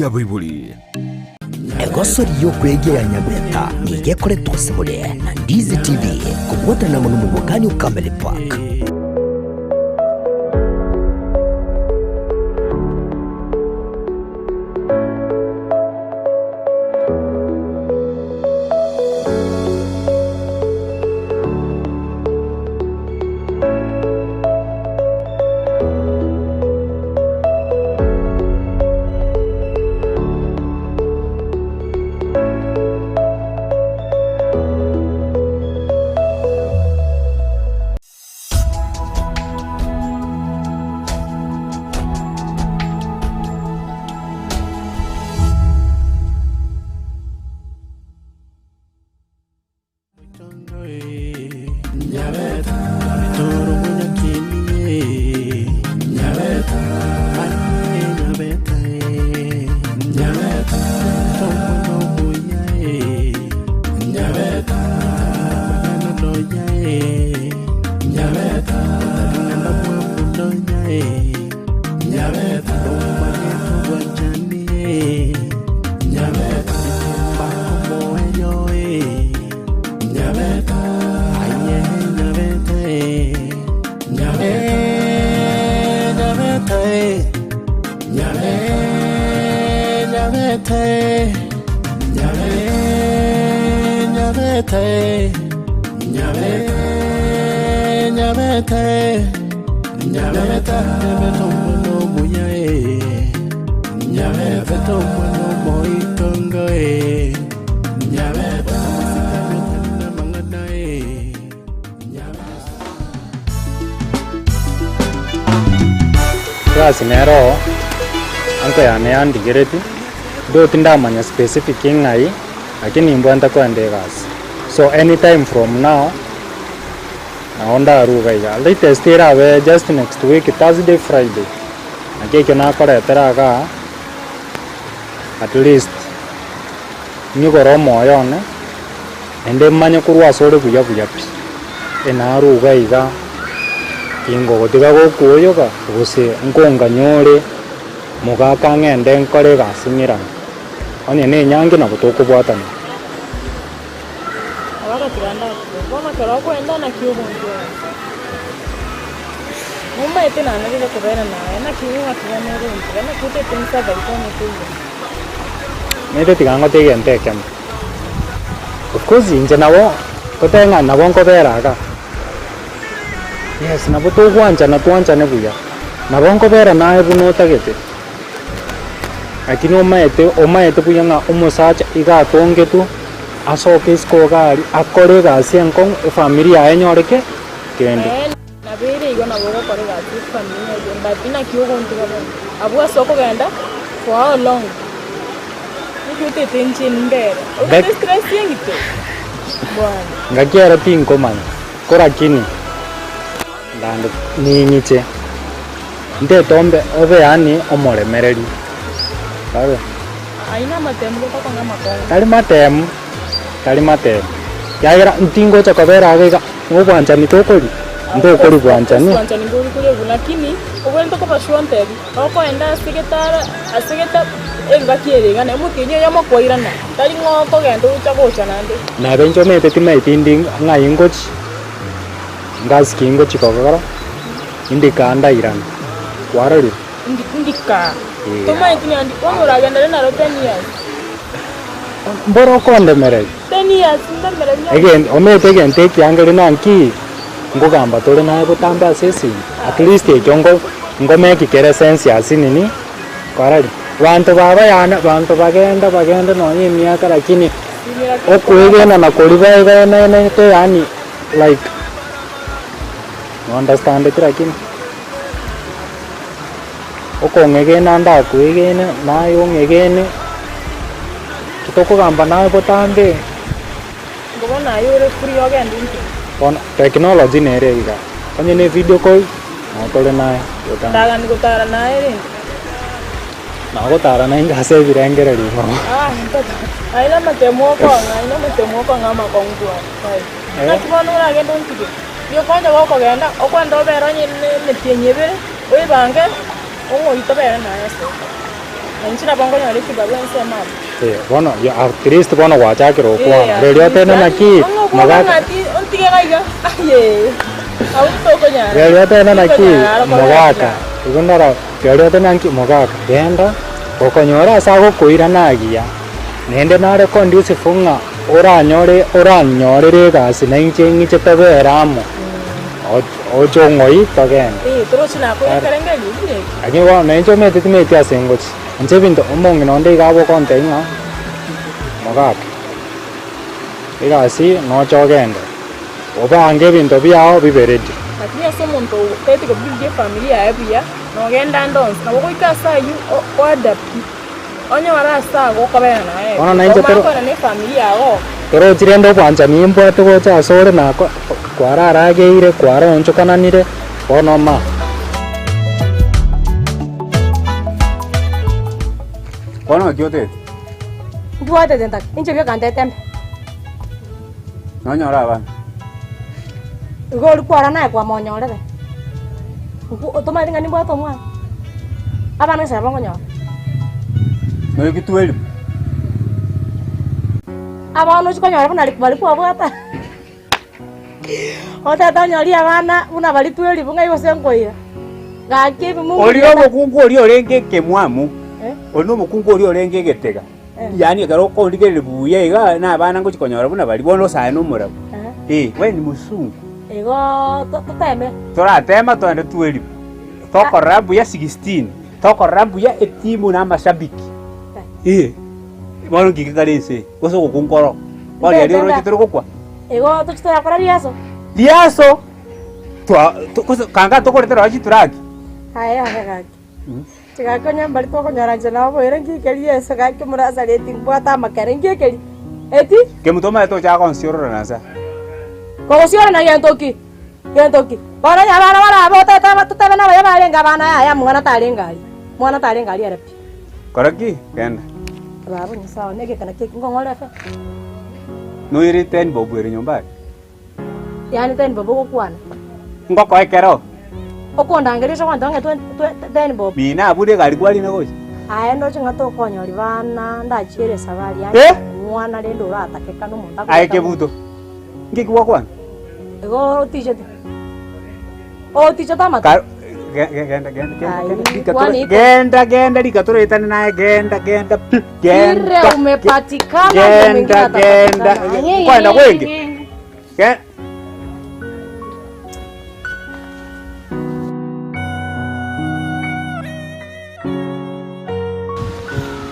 Abaibori. Egosori y'okwegia ya Nyabeta nigo ekoretwa ase more na Ndizi TV kobwatana amo nomobokani o Camel Park. Egasi nere oo, uncle yane yandigeretie, though tindamanya specific ng'ai, lakini nimbwate koenda egasi. So anytime from now, nabo ndaruga iga. Latest erabe just next week Thursday, Friday, naki ekio nakoretera igaa, at least nyigore omoyo one, naende manye korwa ase ore buya buya pi. Enaruga iga, tingogotiga gokoyoga, gose nkonganya ore, mogaka ng'ende nkore egasi ng'irane. Onye na enyangi nabo tokobwatana. Abagatiga ndakure. Bono ekero okoenda naki ogontwara? Nomaete nanerire kobera naye, naki ng'atiga nere ontiga, naki otete nsurvive onye teiyo? Naende tiga ngote egento ekemo, of course inche nabo totebe ng'a nabo nkobera igaa, yes nabo togwanchana twanchane buya, nabo nkobera naye buna otagete, lakini omaete omaete buya ng'a omosacha iga atongetwe, asoke isiko iga aria, akore egasi enkong'u, efamiri yaye enyore ki? Kende. Ee, nabo ere igo nabo ogokora egasi efamiri enyore kende but naki ogontiga bono? Abwo ase okogenda for how long? Naki otete inche mbere? Obwate stress engito? Bwana. Ngaki ero tinkomanya, ko lakini ndande ning'iche ntete ombe obe yaani omoremereri. Sawa? Ayio namatemu gotokong'a amakong'u. Tari matemu, tari matemu, ekiagera ntingocha kobera iga iga. Nobwanchani tokori? Ntokori bwanchani? Obwanchani mbori koria lakini obwenerete koba sure ntebi, okoenda ase getara ase geta engaki ere iga naye omotienyi oyomo kwairana, tari ng'a okogenda ocha gocha naende. Nabo inche omanyete timaeti ndi ng'ai ngochi, ngasi ki ngochi gokora, indika ndairana, kwarorire? Indi indika, Yeah. tomaeti naende bono oragenderere naro ten years. Mboro okondemereria. Egen omanyete egento ekiangeri nanki nkogamba tore naye botambe ase esimi, at least ekio nko nkomeki kere sense ase nini kwarorire. Banto baba yaani banto bagenda bagende nonye emiaka lakini okoegenana koria baegenenete yaani like no understandeti lakini? Okong'egena ndakwegene, naye ong'egene, titokogamba naye botambe. Bono aye ore free ogende inche. Bono technology nere iga, onye ne video call, nabo tore naye botambe. Ndagani gotara naye rende. Nagotara naende ase ebirengererio igo. Ah, aye namatemo okong'a, aye namatemo okong'a amakong'u bwana, kai. Naki bono oragende ontige? Riokonya gokogenda, okwenda obere onye ne emetienyi ebere, oebange, ong'oite obere naye ase. Na inche nabo nkonyora ekibarua ensemo abwo. Eh, bono ya at least bono gwachakire gokwana. Eh, at Riria least otebe yaani naki ong'e okwoka mogaka ng'a ti ontige iga iga ayee abwo titokonyara Riria otebe naki tikonyara aro korwa mogaka, igo ndora riria otebe naki mogaka, genda okonyora ase agokoirana agiya, naende nare conducive ng'a oranyore oranyorere egasi na inche ng'iche tobere amo, oche ong'oi togende. Eh, torochi nakoira ekerengerio buna eke. Lakini bono na inche omanyete timanyeti ase ngochia, inche ebinto omong'ina onde iga agokontebia ng'a mogaka, egasi noche ogende, obange ebinto biago bibe ready. Lakini ase omonto otagete kobuild efamiri yaye buya, nogenda ande onsi, nabo goika ase aywo o adapt. Onyore ase ago okobera naye, Bono nainche omanye toro koenda ne efamiri yago. Torochi rende obwanchani imbwate gocha asore na kwararageire, kwaraonchokananire, bono ma. Bono naki otete? Ntibwatete ntaka, inche bioka ntete mbe. Nonyore abana. Igo oria kwara naye kwamonyorire, otomanyeti ng'a nimbwate omwana? Abana gose nabo nkonyora. Noigitwe elifu. Abana ochia konyora buna baria kwabwata, otete onyorie abana buna baria twelifu ng'ai gose nkoira, gaki ebimungu Oria omokungu oria orenge ekemwamu, oria nomokungu oria orenge egetega. Yaani ekero okorigereria buya iga na abana ngochia konyora buna baria bono osae na omorabu. Eh, we ni mosungu. Igo toteme. Toratema toende tweribu. Tokorora buya 16, tokorora buya etimu na amashabiki. Eh, bono nki gekare ense eye? Gose ogokunga oro. Bono riaria oroche tore gokwa. Igo tochie torakora riaso. Riaso! Twa gose kanga tokorete roho chituraki. Aye aye gaki. Tigakonya mbari tokonyora inche nabo boire ngiikerie ase gaki omorasareti mbwate amakere ngiikerie eti. Kemuto omanyete ochaka gonsiorora na nsa. Kogosiorana gento ki? Gento ki? Bono onye abana barabe otete totebe nabaya barenge abana yaya mwana tarenge aria, mwana tarenge aria ere pi. Kora ki? Genda. Baba Nyasae one egeka nakio eki nkong'ora efe. Noire ten bob ere nyomba aria. Yaani ten bob ogokwana. Ngokoe ekero. Okondangeria ase ogwancha ng'a ten bob. Mina abwo egari kwarina gocha. Aye ndoche ng'a tokonyori bana ndachiere esabari yaani Eh? omwana rende oratakekane omonto Aye agoeta kebuto. Nki gwakwana? Igo otichete. Otichete amato. Ka- ge- ge- genda genda genda Ai, genda rika kwani tore iko- genda genda rika toroetane naye genda genda pi Ire genda umepatikana ndio mwingine genda genda atapatikana. kwenda kwenge Ge-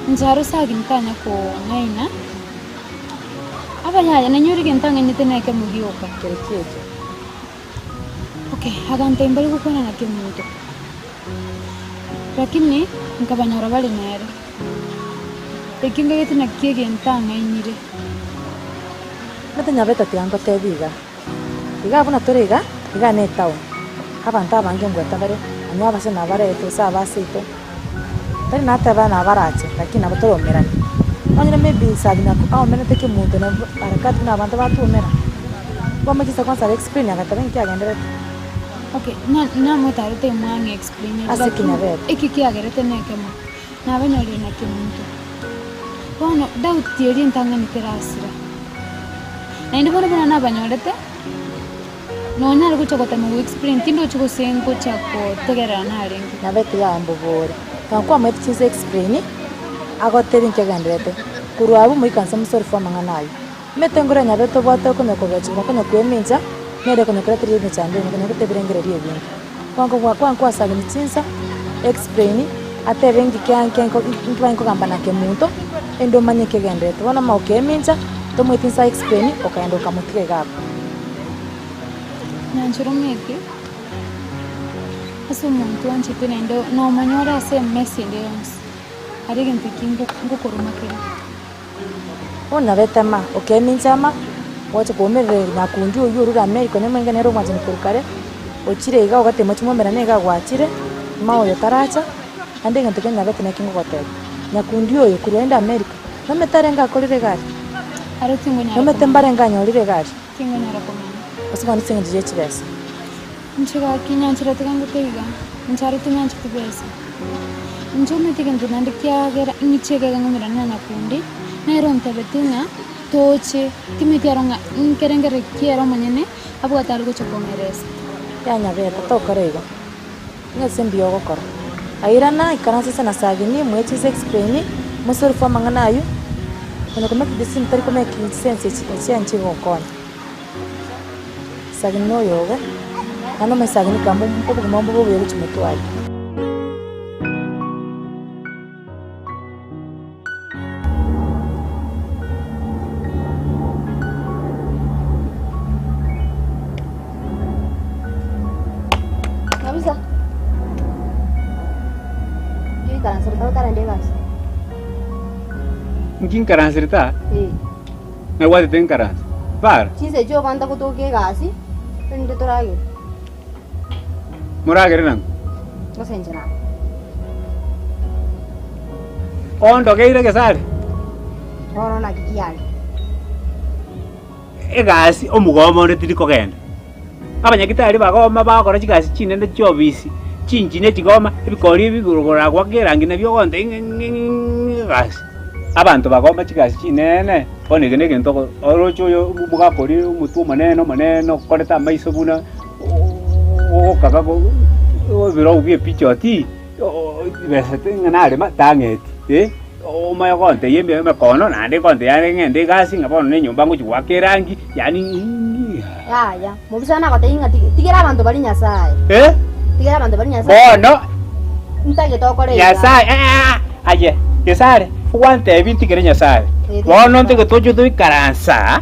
Inche aro sagi ntanya kong'aina, abayaya nainyore egento ang'ainete na ekemo gioka. Kere kiekio. Okay, agantebia mbare gokwana na kemunto, lakini nkabanyora bare nere. Ekio ngagete nakio egento ang'ainire. Omanyete nyabete tiga ngotebie iga, iga buna tore iga, iga ne etown, abanto abange ngoeta bare, onye abase nabarete gose abase ito, tari nateba nabarache lakini nabo toromerane. Nonye maybe sabina aomerete kemonto nabo harakati buna abanto batuomera, bono chinsa kwanza are explain agateba inki agenderete. Okay, na namotarete mwang'e explain Ase kinyabete. Eki kiagerete nekemo. Nabanyorire na kemunto. Bono doubt eria entang'ani terasira. Naende bono buna nabanyorete, nonyare gocha gotema go explain tindochi gose ngocha gotegerera narenge. Nabete yambobore, ekero kwamaete chinsa explain, agotebie nki ogendererete, korwa abwo moikanse mosolve amang'ana aywo. Omanyete nkore nyabete obwate okonya kogechigwa na konya koemincha, nere okonya koretereria emechando eye, konya gotebirengereria ebinto. Kwango kwasagini chinsa, explain, atebe nki kia nki nki bankogamba na kemunto, ende omanye ekegendererete. Bono omanye okemincha, tomoeti insa explain, okaenda okamotiga iga abwo. Nyanchera omanyete, ase omonto oanchete naende nomanya ore ase emess ende yonsi, aria egento ekio ngokoruma kere. Bono nabete ama, okemincha ama, gwacha koumerera nyakundi oywo orure America onye omanyete nere omwanchani korwa kare, ochire iga ogateba mochie mwaumerane iga gwachire, ma oyo taracha, naende egento keria nyabete naki ngogotebia, nyakundi oyo korwa aende America, nomanyete arenge akorire egari? Aro tingonyara Nomanyete komanya. mbarenge anyorire egari? Tingonyara komanya. Gose bono ase eng'encho ya chibesa. Inche gaki nyanchera tiga ngoteba iga, inche aro tinyancheti besa. Inche omanyete egento naende kiagera ng'iche ekero ng'umerana na nyakundi, nere ontebetie ng'a toche, timanyeti aro ng'a nkerengererio ki ere omonyene abwate are gocha kong'eresa. Yanyabeta, tokora igo. Ng'a ase mbuya ogokora. Airana, ikaransa ase na Sagini, moe chinsa explain, mosolve amang'ana aywo, onye ko make decision tari ko make sense echi echi enche igokonya. Sagini na oyogo, naende omanye Sagini kamba obogima mbobe obuya gochia motwe aye. Kabisa. Nki oikaransete egasi? Nki nkaransete aa? Eh. Nabwatete nkaranse. Bara. Chinsa echio obanta gotoka egasi, erinde toragere. Moragere nang'o? Gose inche naye. Ondogeire gesare? Bono naki kiare? Egasi omogomo onde tiri kogenda. Abanyagitari bagoma bagokora chigasi chinene chi'obisi, chinchine chigoma, ebikori ebi igoro goaka erangi nabio ogonte ng'ing'ing'ing'ing'ing egasi. Abanto bagoma chigasi chinene, bono eke negento ogo oroche oyo omogaka oria omotwe omonene omonene okorete amaiso buna ogokaga ebirogo bia epicha oti, chibesa ng'a narema tang'eti eh, omanye gontebia emekono naende gontebia ng'ende egasi ng'a bono na enyomba ngochia goaka erangi yaani Yaya, mobisa nagotebia ng'a tigera abanto baria Nyasae. Eh? Tigera abanto baria Nyasae. Bono Ntagete okore iga. Nyasae eh, aye Gesare gwantebia ntigere Nyasae. Bono ntagete toche toikaransa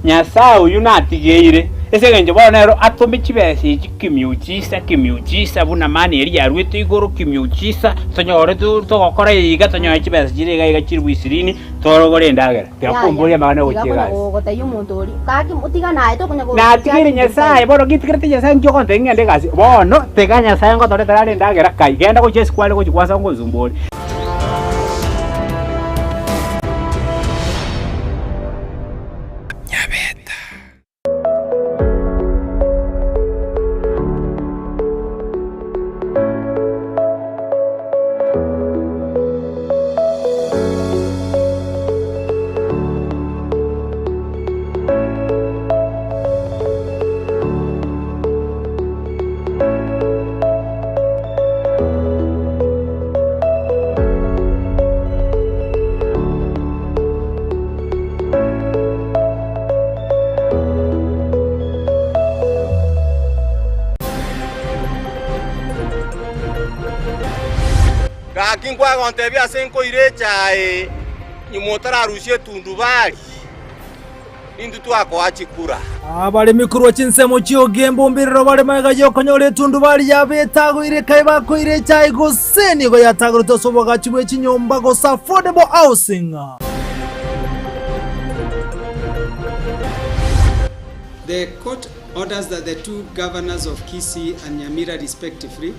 Nyasae oyio natigeire, ase engencho bono nere atome chibesa echi kimiuchisa, kimiuchisa, buna mani eria yaruete igoro, kimiuchisa, tonyore togokora iga tonyore chibesa chire iga iga chilifu ishirini, torogore endagera. Tiga komboria amang'ana Yaya, ogochia tiga konya egasi. gotebia omonto oria, gaki tiga naye tokonya go Natigeire Nyasae, bono gitigerete Nyasae inki ogontebia ng'ende egasi? Bono tiga Nyasae ngotoretera are endagera kai, genda gochia isiko are gochia gwasa ngonsumbore. Nyabeta. Gaki nkwagontebia ase nkoira echae nyuma otararusia etundubari, intwe twakoa chikura. Abaremi korwa chinsemo chi'ogembomberero bare magega y'okonyora etundubari yabo etagoire ekae bakoira echae gose nigo yatagoretwe ase oboagachi bwe chinyomba gose affordable housing. The court orders that the two governors of Kisii and Nyamira respectively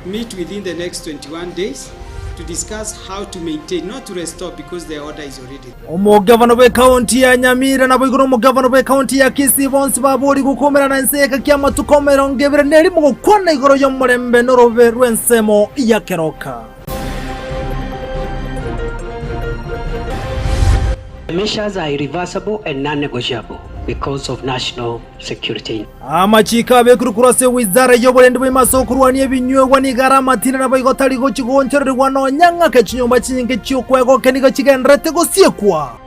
meet within the next 21 days to discuss how to maintain, not to restore because the order is already Omogavana bw'ekaunti ya Nyamira naboigo nomogavana bw'ekaunti ya Kisii bonsi baboorigwe koumerana inse y'egeka ki'amatuko 20 na erimo gokwana igoro y'omorembe n'orobe rw'ensemo ya keroka. The measures are irreversible and non-negotiable because of national security. Amachiiko abekirwe korwa ase ewizara y'oborendi bw'ime ase okorwania ebinywegwa nigo are amatindi naboigo tari gochia goonchorerigwa nonya ng'ake chinyomba chinyinge chi'okwegokia nigo chigendererete gosiekwa.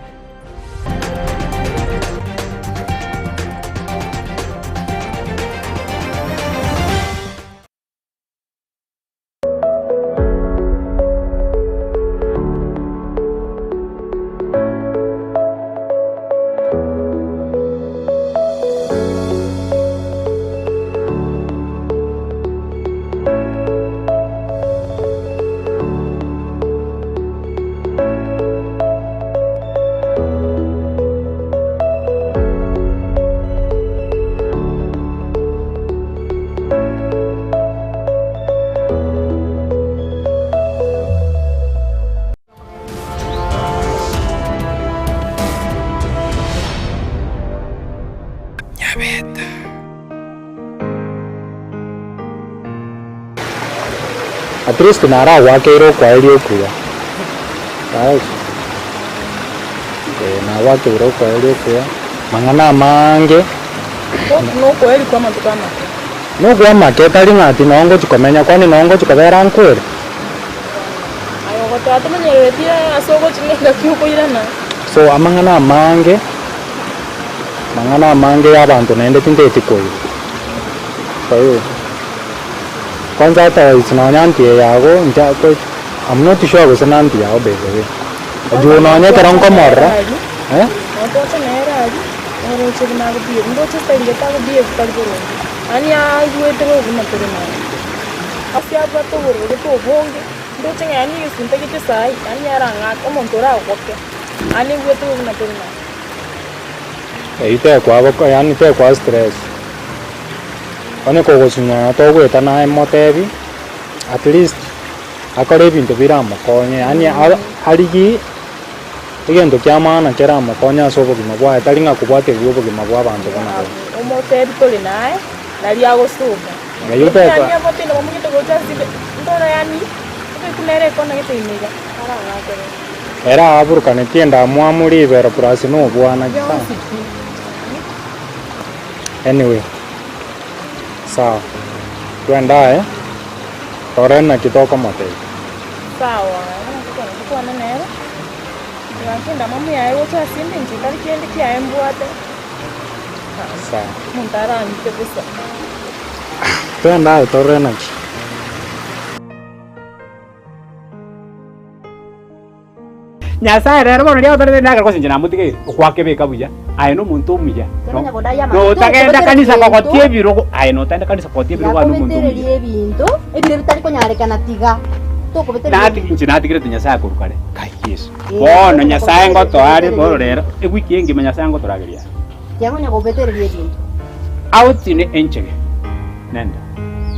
At least naragoakeire okwaeria okuya. Ee, nagoakeire okwaeria okuya, mang'ana amange. Nokoeria kwa amatuko amake. Nokwa amake, tari ng'a ati noo ngochia komenya, kwani noo ngochia kobera nkwere. Aye ogoteba tomenyereretie ase ogochia ng'aki okoirana. So amang'ana amange, amang'ana amange ya abanto naende tinteti koigwa. Kwa Kwanza otherwise nonya aunty eye yago inche I'm not sure gose na aunty yago by the way. Juu nonya ekero nkomorora eh. Notoche nere aria, oroche buna ago behave, ndoche style gete ago behave tari boronge, yaani aigwete bobe buna tore naye. Ase abwate obororo gete obonge, ndoche ng'a yaani egesunte gete saii, yaani arang'ake, omonto oragoke, yaani aigwete bobe buna tore naye. Eyio tekoa boko yaani tekoa stress. Onye kogosunyana togoeta naye motebi at least akore ebinto biramokonye yaani arigie egento kia maana keramokonye ase obogima bwaye tari ng'a kobwateria obogima bwa abanto buna bono. Omotebi tore naye nari agosuka. Eyio teba. Yaani abotinde bamogete gocha ase ndoro yaani obeku nere ekona gete ime iga arang'akere. Ere aburukanetie endamwamu ribero plus nobwana sana. Anyway, sawa, twende aye, tore naki tokomotebia. Sawa, tokwane nere, gaki endamwamu yaye gocha ase inde inche tari kende kiaye mbwate, Sawa. omonto arang'ite bosa. Twende aye torore naki. Nyasae rero bono riria agotorete endagera gose inche namotigeire, okwakebeka buya, aye nomonto omuya, Tiamanya kodai amang'ana. notagenda kanisa Tokobetera kogotia ebirogo, aye notagenda kanisa kogotia ebirogo aye nomonto omuya. Tiakobetereria ebinto ebire bitari konyarekana tiga. Tokobetereria Nati inche natigerete Nyasae korwa kare, kai Yeso. Bono Nyasae ngotoa are bono rero, ewiki engima Nyasae ngotorageria are. Tiakonya kobetereria ebinto. Out ne enchege nenda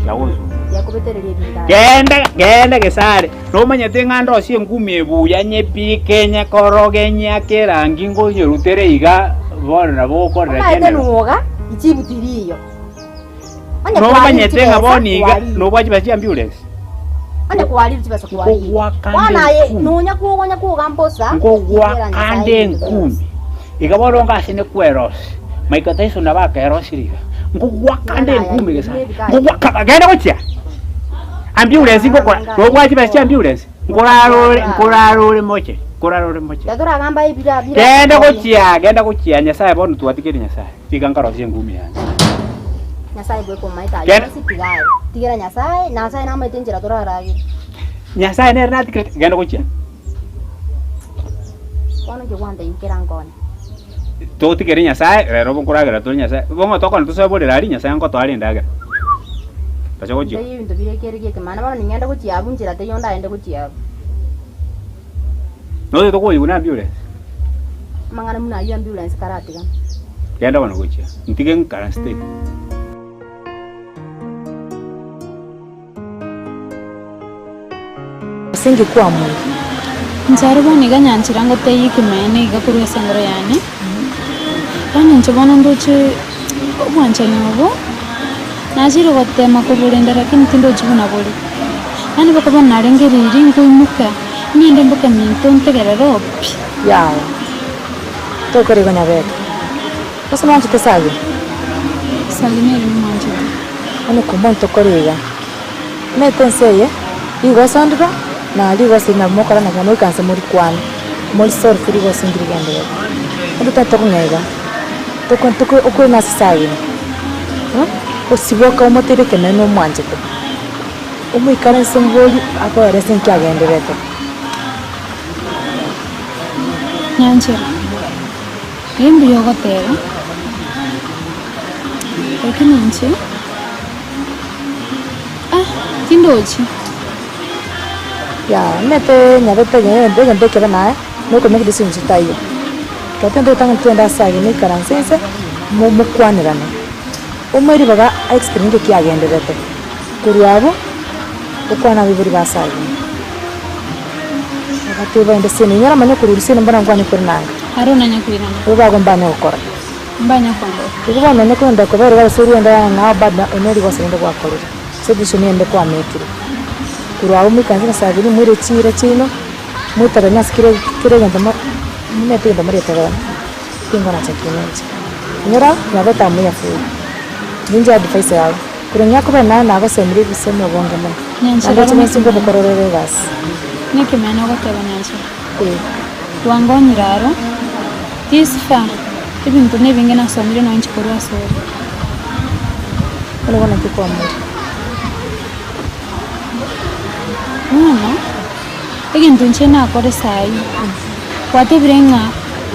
yagonsumbua. Tiakobetereria ebinto aye. Genda genda gesare nomanyete ng'a ndosie engumi ebuya nyebike nyekoroge nyeake erangi ngonyerutere iga bono nabo ogokorera Omaete general. nuoga ichibu tiriyo. Onye kwarire Nomanyete ng'a chibesa bono iga kwarire. nobwa chibesa chia ambulance. Onye kwarire chibesa kwarire. Nkogwaka Bono nde aye enkumi. nonya kwogonya kwoga mbosa tigera Nkogwaka Nyasaye nde ebinto bionsi. enkumi. Iga bono onga ase nekwerosi, Michael Tyson nabo akerosirie iga, Nkogwaka nde enkumi gesare, nkogwaka, genda gochia ambulance ngokora, nobwate chibesa chia ambulance, nkorara ore, nkorara ore moche, nkorara ore moche. Toragamba ebira bira Genda gochia, genda gochia, Nyasaye bono twatigeire Nyasaye, tiga nkarosie engumi yane. Nyasaye bweka omaete ayio Genda. onsi tiga aye. Tigera Nyasaye, Nyasaye namaete enchera toraragere. Nyasaye nere natigerete, genda gochia. Bono inche gwantebia kera nkone. Totigere Nyasaye, rero obo nkoragera tore Nyasaye, bono tokona tosoe borere aria Nyasaye ngotoa are endagera. Tacha gochia. Teiyo ebinto bire ekere gi'ekemana, bono ning'ende gochia abwo nchera teiyo ndaende gochia abwo. Notoete koyigwa na ambulance? Amang'ana buna ayio ambulance karatigana. Genda bono gochia, ntige nkaranse iga. Ase inki kwamua? Inche aria bono iga nyanchera ngotebia ekeene iga korwa ase engoro yane, bono inche bono ndoche obwanchani obo, nachire gotema koborenda lakini tindochi buna bore. Yaani mpaka bono narenge riria nkoimoka, ng'ende mboke minto ntegerere oo pi. Yaya, tokora igo nyabete. Gose nwanchete Sagini? Sagini ere nimwanchete. Bono kumbe ntokore iga. Omanyete ense eye, rigoso ndiro, na rigoso eri nabo mokora nabo moikaranse morikwane, morisolve rigoso ndiri rigenderere. Onde tari tokong'ea iga, toko toko okoirana ase Sagini, osiboke omotebi ekeene nomwanchete, omoikaranse mbori akoerese nki agendererete. Nyanchera. Ee mbuya ogoteba, lakini inche ah tindochi. Yaya, omanyete nyabete egento ekebe naye, nokomenya decision taiyo. Ekero togende gotanga togende ase aywo moikaranse inse, mo mokwanerane, omoe ribaga a explain ng'aki kiagendererete, korwa abwo, okwane na abaibori ba ase aywo. Obatebie baende seni, inyora manya okoruria seni mbona nkwane kore nanga. Aro nanye koirana. Igo bago mbanye gokora. Mbanye kondora. Igo bono nonye kogenda kobera iga gose orwende nao bado one rigoso rinde gwakorire, ase decision ende kwamekire. Korwa abwo moikaranse na Sabiri moire chiira chiaino, moitabanie ase kera kera egento mo momanyete egento moreteberane, tinkonacha kina inche. Inyora nabete amoyafuru, ninche advice yago, korwa ng'akobera naye nagosemire ebisemi obonge mono, Nyanchera naende oche bono bonsi ekemene. nkobokororera egasi. Nekemene ogoteba Nyanchera. Eh. Twangonyire aro, this far, ebinto nebinge nasomire nonya inche korwa asore. Bono bono naki kwamorwa? Bono, egento inche nakore saii, gwatebire ng'a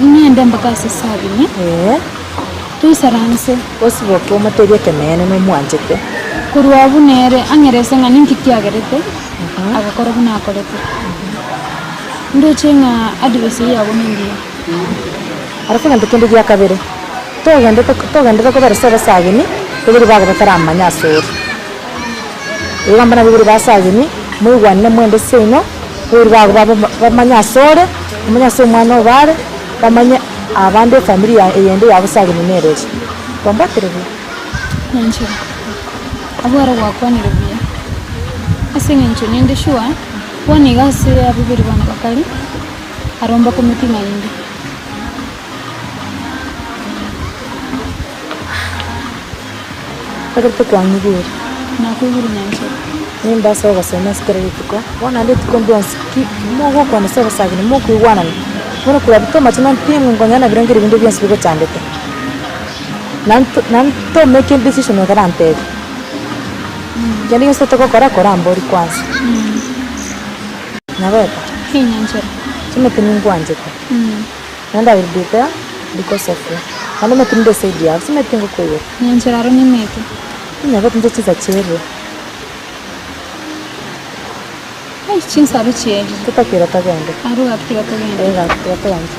ng'ende mpaka ase Sabini, toisaranse. Osiboke omotebie ekeneene nomwanchete. Korwa abwo nere ang'erese ng'a ninki kiagerete agakora buna akorete. Ndoche ng'a advice eyio yago nengiya. Alafu egento kende gia kabere, togendete togenderete kobera ase obosagini, bibiri bago bataramanya ase ore. Igo amo na bibiri ba sagini, moigwanane mwende seino, bibiri bago baba bamanye ase ore, bamanye ase omwana obo are, bamanye abande efamiri ya eyende ya bosagini nere ere. Kwambwatire buya? Nyanchera, abwo aro gwakwanire buya, ase eng'encho ninde sure, bono iga ase abibori bane bakare, aro mbakumeti ng'a inde. Ekero tokwang'igwire. Nakoigure nyanchera. Nimbe ase ogosema ase kera rituko, bono naende rituko ndionsi ki mogokwana ase obosabani mokoigwanana, bono korwa abwo tomache nonting'we nkonya na birengeri binde bionsi bigochandete. Nanto naende to make decision otarantebia. Kende gionsi totagokora kora mbori kwanza. Nyabeta. Hii nyanchera. Chimete ningwanchete. Naende I will be there because of you. Naende omanyete ninde eside yao, simanyeti ngokoiyora. Nyanchera aro nimete. Nyabete inche chinsa chierire. Ai chinsa aro chierire. Totakeire togende. Aro gaki tiga togende. Eh gaki tiga togende.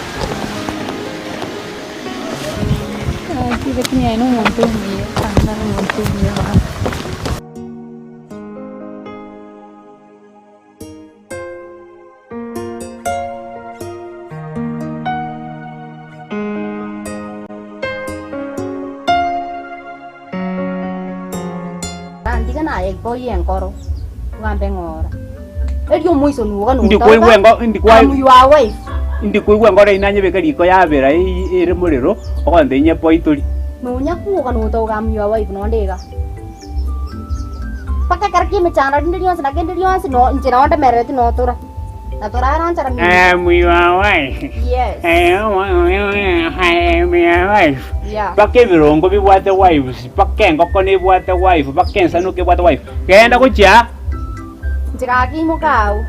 Gaki lakini aye nomonto omuya. Aye nomonto omuya bono. Randiga naye boyie enkoro, ogambe ng'ora. Erio omoiso nuoga Ndikoigwa notoka, engo- ndikwa- I'm your wife. Ndikoigwa enkoro eyio nanyebeka riko yabera ere morero, ogonte inyepoitori. Nonya kwoga notoka I'm your wife nonde iga. Mpaka ekero ki'emechando rinde rionsi na kende rionsi no inche nao ndemerereti notora. Na toraranchera minto. I'm your wife. Yes. I am your wife. Yeah. Mpaka ebirongo bibwate wives, mpaka engoko nebwate wife, mpaka ensanuka ebwate wife. Genda gochia Inche gaki imoka agwo.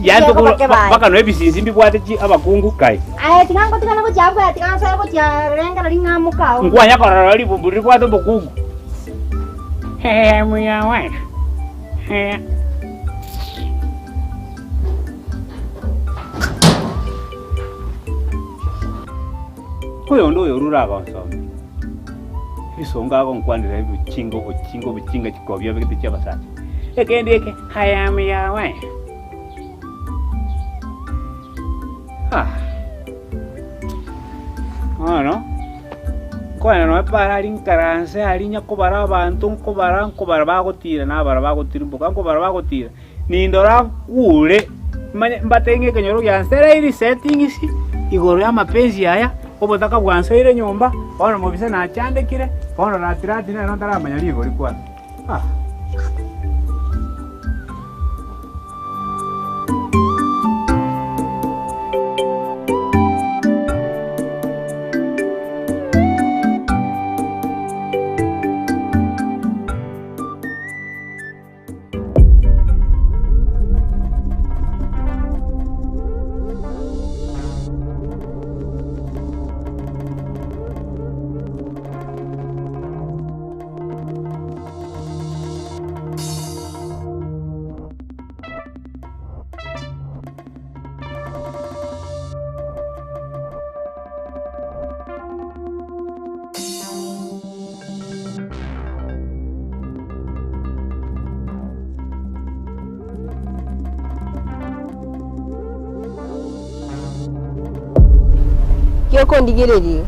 Yaani Ekiagera tokoro- bakebaye. mpaka noe ebisinsi mbibwate chi abakungu kai. Aye tiga ngotigana gochia abwo kaya tiga nsoe gochia rengera ring'a moka oo. Nkwanya korora ribumbu ribwate obokungu. I am your wife. Eh. Oyonde oyo orure agonsomia ebisongo agonkwanera ebichinga obochinga obochinga chikobia obegete chi'abasacha. Ekende eke, I am your wife. Ah. Bono, nkoenda nonya para aria nkaranse aria nyakobara abanto nkobara nkobara bagotira nabara bagotirimboka nkobara bagotira. Nindora nkure, manye mbate ng'a ekenyoro giansereiri settings igoro y'amapenzi aya, obotaka bwansoire nyomba, bono mobisa nachandekire, bono rati rati nero ntaramanya rigori kwanza. Ah. Giokondigereria iga.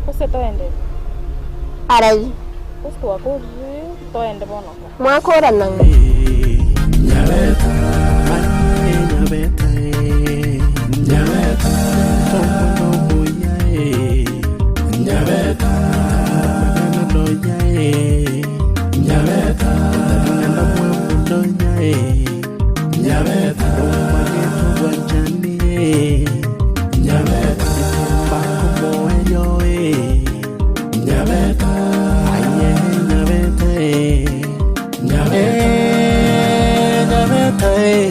Gose toende? Arari. Gose twakorire toende bono? Mwakorana ng'a. Nyabeta, aye Nyabeta eh. Nyabeta, omwana omuya eh. Nyabeta, amang'ana nonya eh. Nyabeta, otabing'ana mwamu nonya eh. Nyabeta, nomanyete obwanchani eh. Nyabeta, mbakomoerio eh. Nyabeta, aye Nyabeta eh. Nyabeta, Nyabeta eh.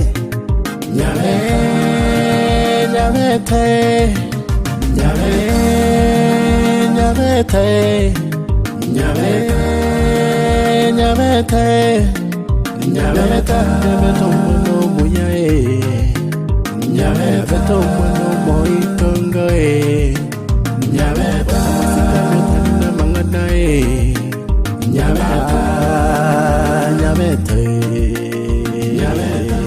Nyabeta, Nyabeta eh. Nyabeta, Nyabeta eh. Nyabeta, Nyabeta eh. Nyabeta, Nyabeta omwana omuya eh. Nyabeta omwana omoitongo eh. Nyabeta amasikani otari namang'ana eh. Nyabeta, Nyabeta eh. Nyabeta.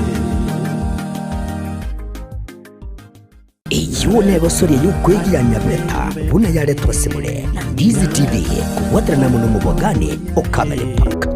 Eyio negosoria y'okwegia Nyabeta buna yaretwa ase more na Ndizi TV kobwaterana amo nomobwagani o Camel Park.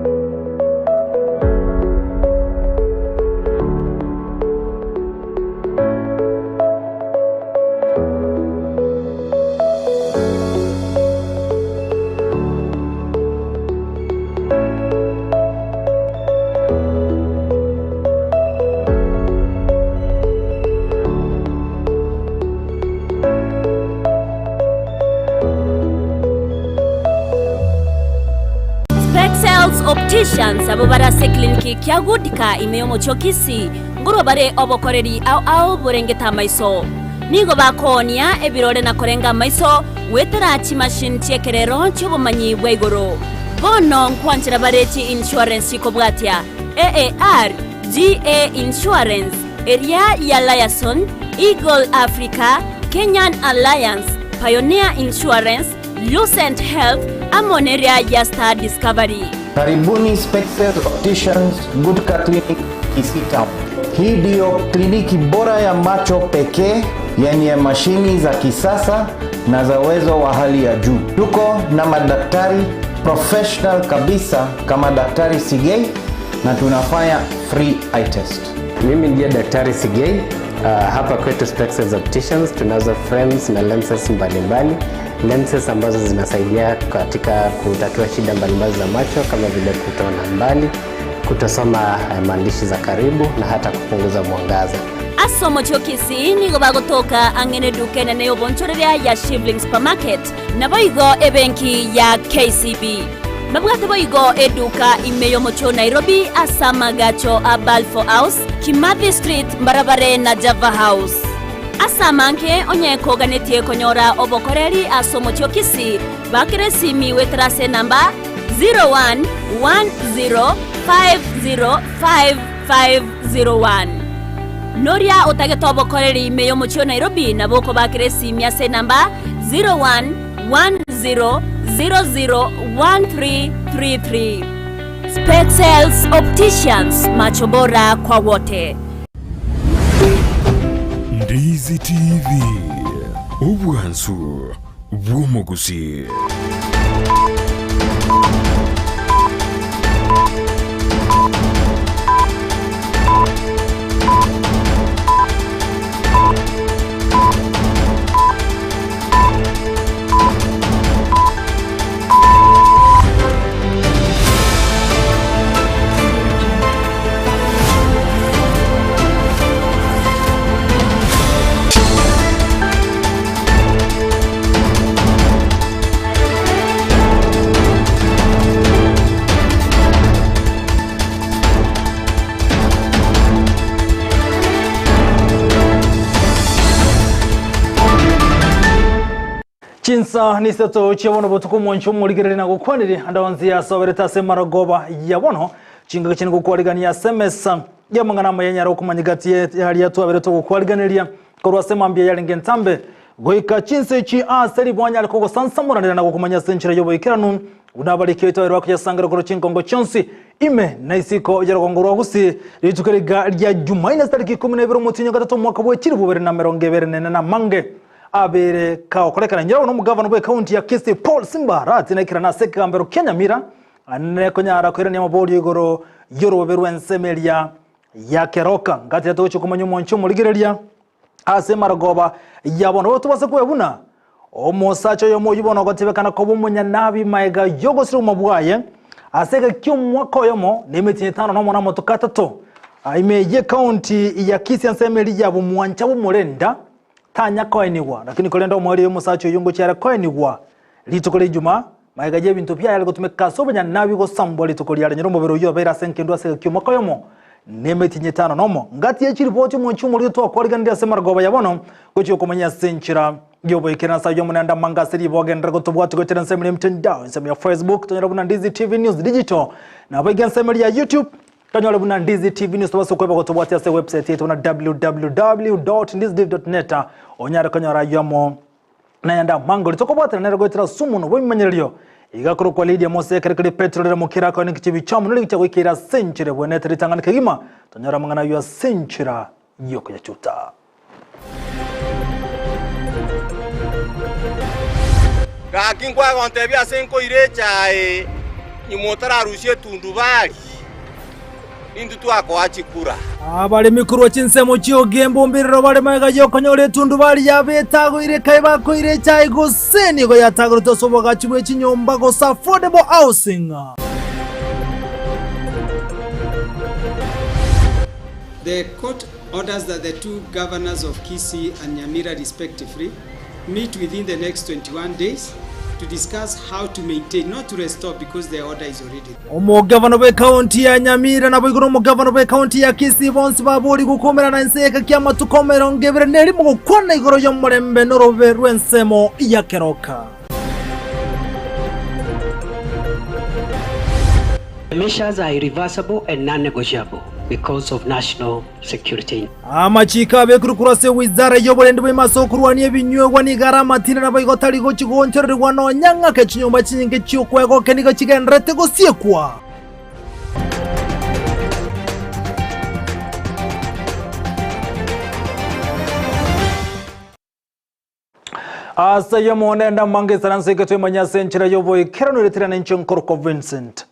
Spexels Opticians abwo bare ase eclinic kia Goodka ime y'omochie o Kisii ngorwa bare obokoreri ao ao borengete amaiso. Nigo bakoonia ebirore na korenga amaiso goetera chimachine chi'ekerero chi'obomanyi bwa igoro. Bono nkwanchera bare chi-insurance chikobwatia AAR, GA Insurance, eria ya Liaison, Eagle Africa, Kenyan Alliance, Pioneer Insurance, Lucent Health, amo neria ya Star Discovery. Karibuni Spectres Opticians Gutka Clinic Kisii Town. Hii ndiyo kliniki bora ya macho pekee yenye mashini za kisasa na za uwezo wa hali ya juu. Tuko na madaktari professional kabisa kama Daktari Sigei na tunafanya free eye test. Mimi ndiye Daktari Sigei. Hapa kwetu Spectres Opticians tunazo frames na lenses mbalimbali, lenses ambazo zinasaidia katika kutatua shida mbalimbali za macho kama vile kutoona mbali, kutosoma maandishi za karibu na hata kupunguza mwangaza. Ase omochie o Kisii nigo bagotoka ang'e neduka enene y'obonchoreria ya Shivling Supermarket, naboigo ebenki ya KCB. Babwate boigo eduka ime y'omochie o Nairobi ase amagacho a Balfour House, Kimathi Street mbarabare na Java House. Ase amange onye koganetie konyora obokoreri ase omochie o Kisii, bakera esimi goetera ase enamba 0110505501. Noria otagete obokoreri ime y'omochie o Nairobi nabo okobakera esimi ase enamba 0110001333. Spexels Opticians, macho bora kwa wote. Ndizi TV, obwansu bw'omogusii. Chinsa nisato chia bono botuko omonche omorigereria na gokwanire ande onsi asoberete ase emarogoba ya bono chingaki chine gokwarigania ase emesa y'amang'ana amaya nyare okomanya gati yaria twabere togokwariganeria korwa ase mambia yarenge entambe goika chinsa echi ase riboa nyare kogosansamoranera na gokomanya ase enchera y'oboikeranu buna abariki baito babere bakoyasangera korwa chinkongo chionsi ime na isiko y'orogongo rwa Gusii rituko riga ria Jumaine ase tariki ikomi na ibere omotienyi o gatato omwaka bwe chilifu bibere na emerongo ebere na ene na amange Abere kagokorekana nyirago nomogavana bw'ekaunti ya Kisii Paul Simba Arati naikerana ase ekegambero kia Nyamira ane konyara koirania amaborio igoro y'orobobe rw'ensemo eria. ya Keroka. Ngatiga togochia komanya omwanchi omorigereria ase emarogoba ya bono. Bono tobase kwebuna omosacha oyomo oyio bono ogotebekana koba omonyanabi maega y'ogosira obogima bwaye ase egeka ki'omwaka oyomo na emetienyi etano nomo na amatuko atato ime y'ecounty ya Kisii ase emeri ya Bomwancha bw'Omorenda tanya koenigwa. Lakini korende omoerio y'omosacha oyio ngochia are koenigwa rituko ria Ijumaa magega y'ebinto biaye are gotumeka ase obonyanabi gosambwa rituko riare nyora omobere oyio obeire ase enkendu ase egeka ki'omwaka oyomo na emetienyi etano nomo. Ngati ye chiripoti omochie omorito twakoriganirie ase marogoba ya bono gochia okomanya ase enchera y'oboikeranu ase ayio Omonene amange ase riboga genderera gotobwatia goetera ensemo ya mtandao ensemo ya Facebook tonyore buna Ndizi TV News Digital naboigo ensemo ya YouTube Tonyore buna Ndizi TV News tobase kweba gotobwatia ase website yaito buna www.ndizitv.net onyare konyora ayio amo nayande amangori tokobwatana nere goetera ase omonwa bw'ebimanyererio iga korokwa Lydia Mose ekere keri Petero rire mokera akoe ninki chibi chiamo nori gichia goikeira ase enchera ebwenerete ritang'ani kegima tonyore amang'ana ayio ase enchera y'okoyachuta. Gaki nkwagontebia ase nkoira echae nyuma otararusia etundubari, nintwe twakoa chikura. Abaremi korwa chinsemo chi'ogemba ombirero bare magega y'okonyora etundubari yabo etagoire ekae bakoira echae gose nigo yatagoretwe ase oboagachi bwe chinyomba gose affordable housing. The court orders that the two governors of Kisii and Nyamira respectively meet within the next 21 days to discuss how to maintain, not to restore because the order is already there. Omogavana bw'ekaunti ya Nyamira naboigo nomogavana bw'ekaunti ya Kisii bonsi baboorigwe koumerana inse y'egeka ki'amatuko 20 na erimo gokwana igoro y'omorembe n'orobe rw'ensemo ya Keroka. The measures are irreversible and non-negotiable because of national security. Amachiiko abekirwe korwa ase wizara y'oborendi bw'ime ase okorwania ebinywegwa nigo are amatindi naboigo tari gochia goonchorerigwa nonya ng'ake chinyomba chinyinge chi'okwegokia nigo chigendererete gosiekwa. Ase ayio omonene amange esaranso eke twemanye ase enchera y'oboikeranu eretire nenche nkorokwa Vincent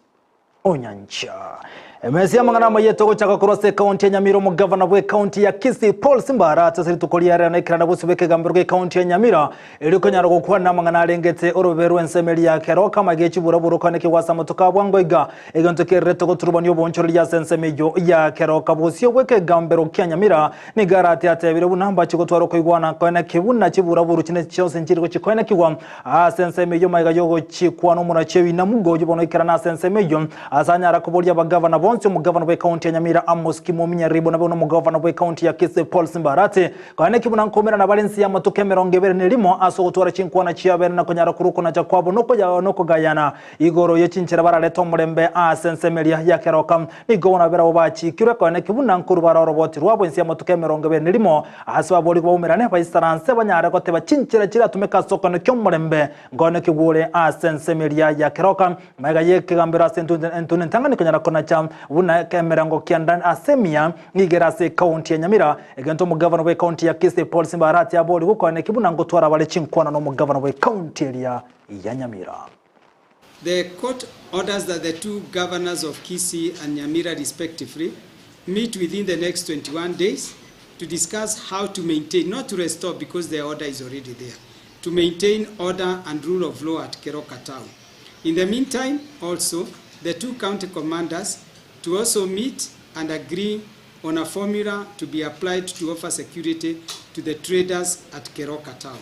Onyancha. Emesa y'amang'ana amaya etogochaka korwa ase ekaunti ya Nyamira omogavana bw'ekaunti ya Kisii Paul Simbara ase rituko ria rero naikerana bosio bw'ekegambero gi'ekaunti ya Nyamira erio konyara gokwana amang'ana arengete orobe rw'ensemo eria ya Keroka amaiga echiburaburo kane kegwasa amatuko a bwango iga egento kererete goturubania oboonchoreria ase ensemo eyio ya Keroka bosio bw'ekegambero kia Nyamira Nigo arate atebire buna mbachie gotwara okoigwana koeneki buna chiburaburu chinde chionsi nchiri gochikoenekigwa ase ensemo eyio magega y'ogochikwa n'omorachi Einamugo oyio bono oikerana ase ensemo eyio ase anyara koboria abagavana bonsi omogavana bw'ecounty ya Nyamira Amos Kimomi Nyaribo naboigo nomogavana bw'ecounty ya Kisii Paul Simba Arati koeneki buna nkoumerana bare inse y'amatuko 21 ase ogotwara chinkwana chiabene na konyara korwa okonacha kwabo nokogayana Igoro ye chinchera bararete omorembe ase ensemo eria ya keroka. Nigo bono barabwo bachikirwe koeneki buna nkorwa bare oroboti rwabo inse y'amatuko 21, aase baborigwe baumerane baisaranse banyare goteba chinchera chiratumeke ase okoenekia omorembe nkoenekigwe ore ase ensemo eria ya keroka. Magega y'ekegambero ase entunda entang'ani konyara konacha buna emerengo kianda ase emia nigo ere ase ekaunti ya Nyamira, egento omogavana bw'ekaunti ya Kisii Paul Simba Arati aborigwe koeneki buna ngotwara bare chinkwana nomogavana bw'ekaunti eria ya Nyamira. The court orders that the two governors of Kisii and Nyamira respectively meet within the next 21 days to discuss how to maintain, not to restore because the order is already there, to maintain order and rule of law at Keroka town. In the meantime, also, the two county commanders to also meet and agree on a formula to be applied to offer security to the traders at Keroka town.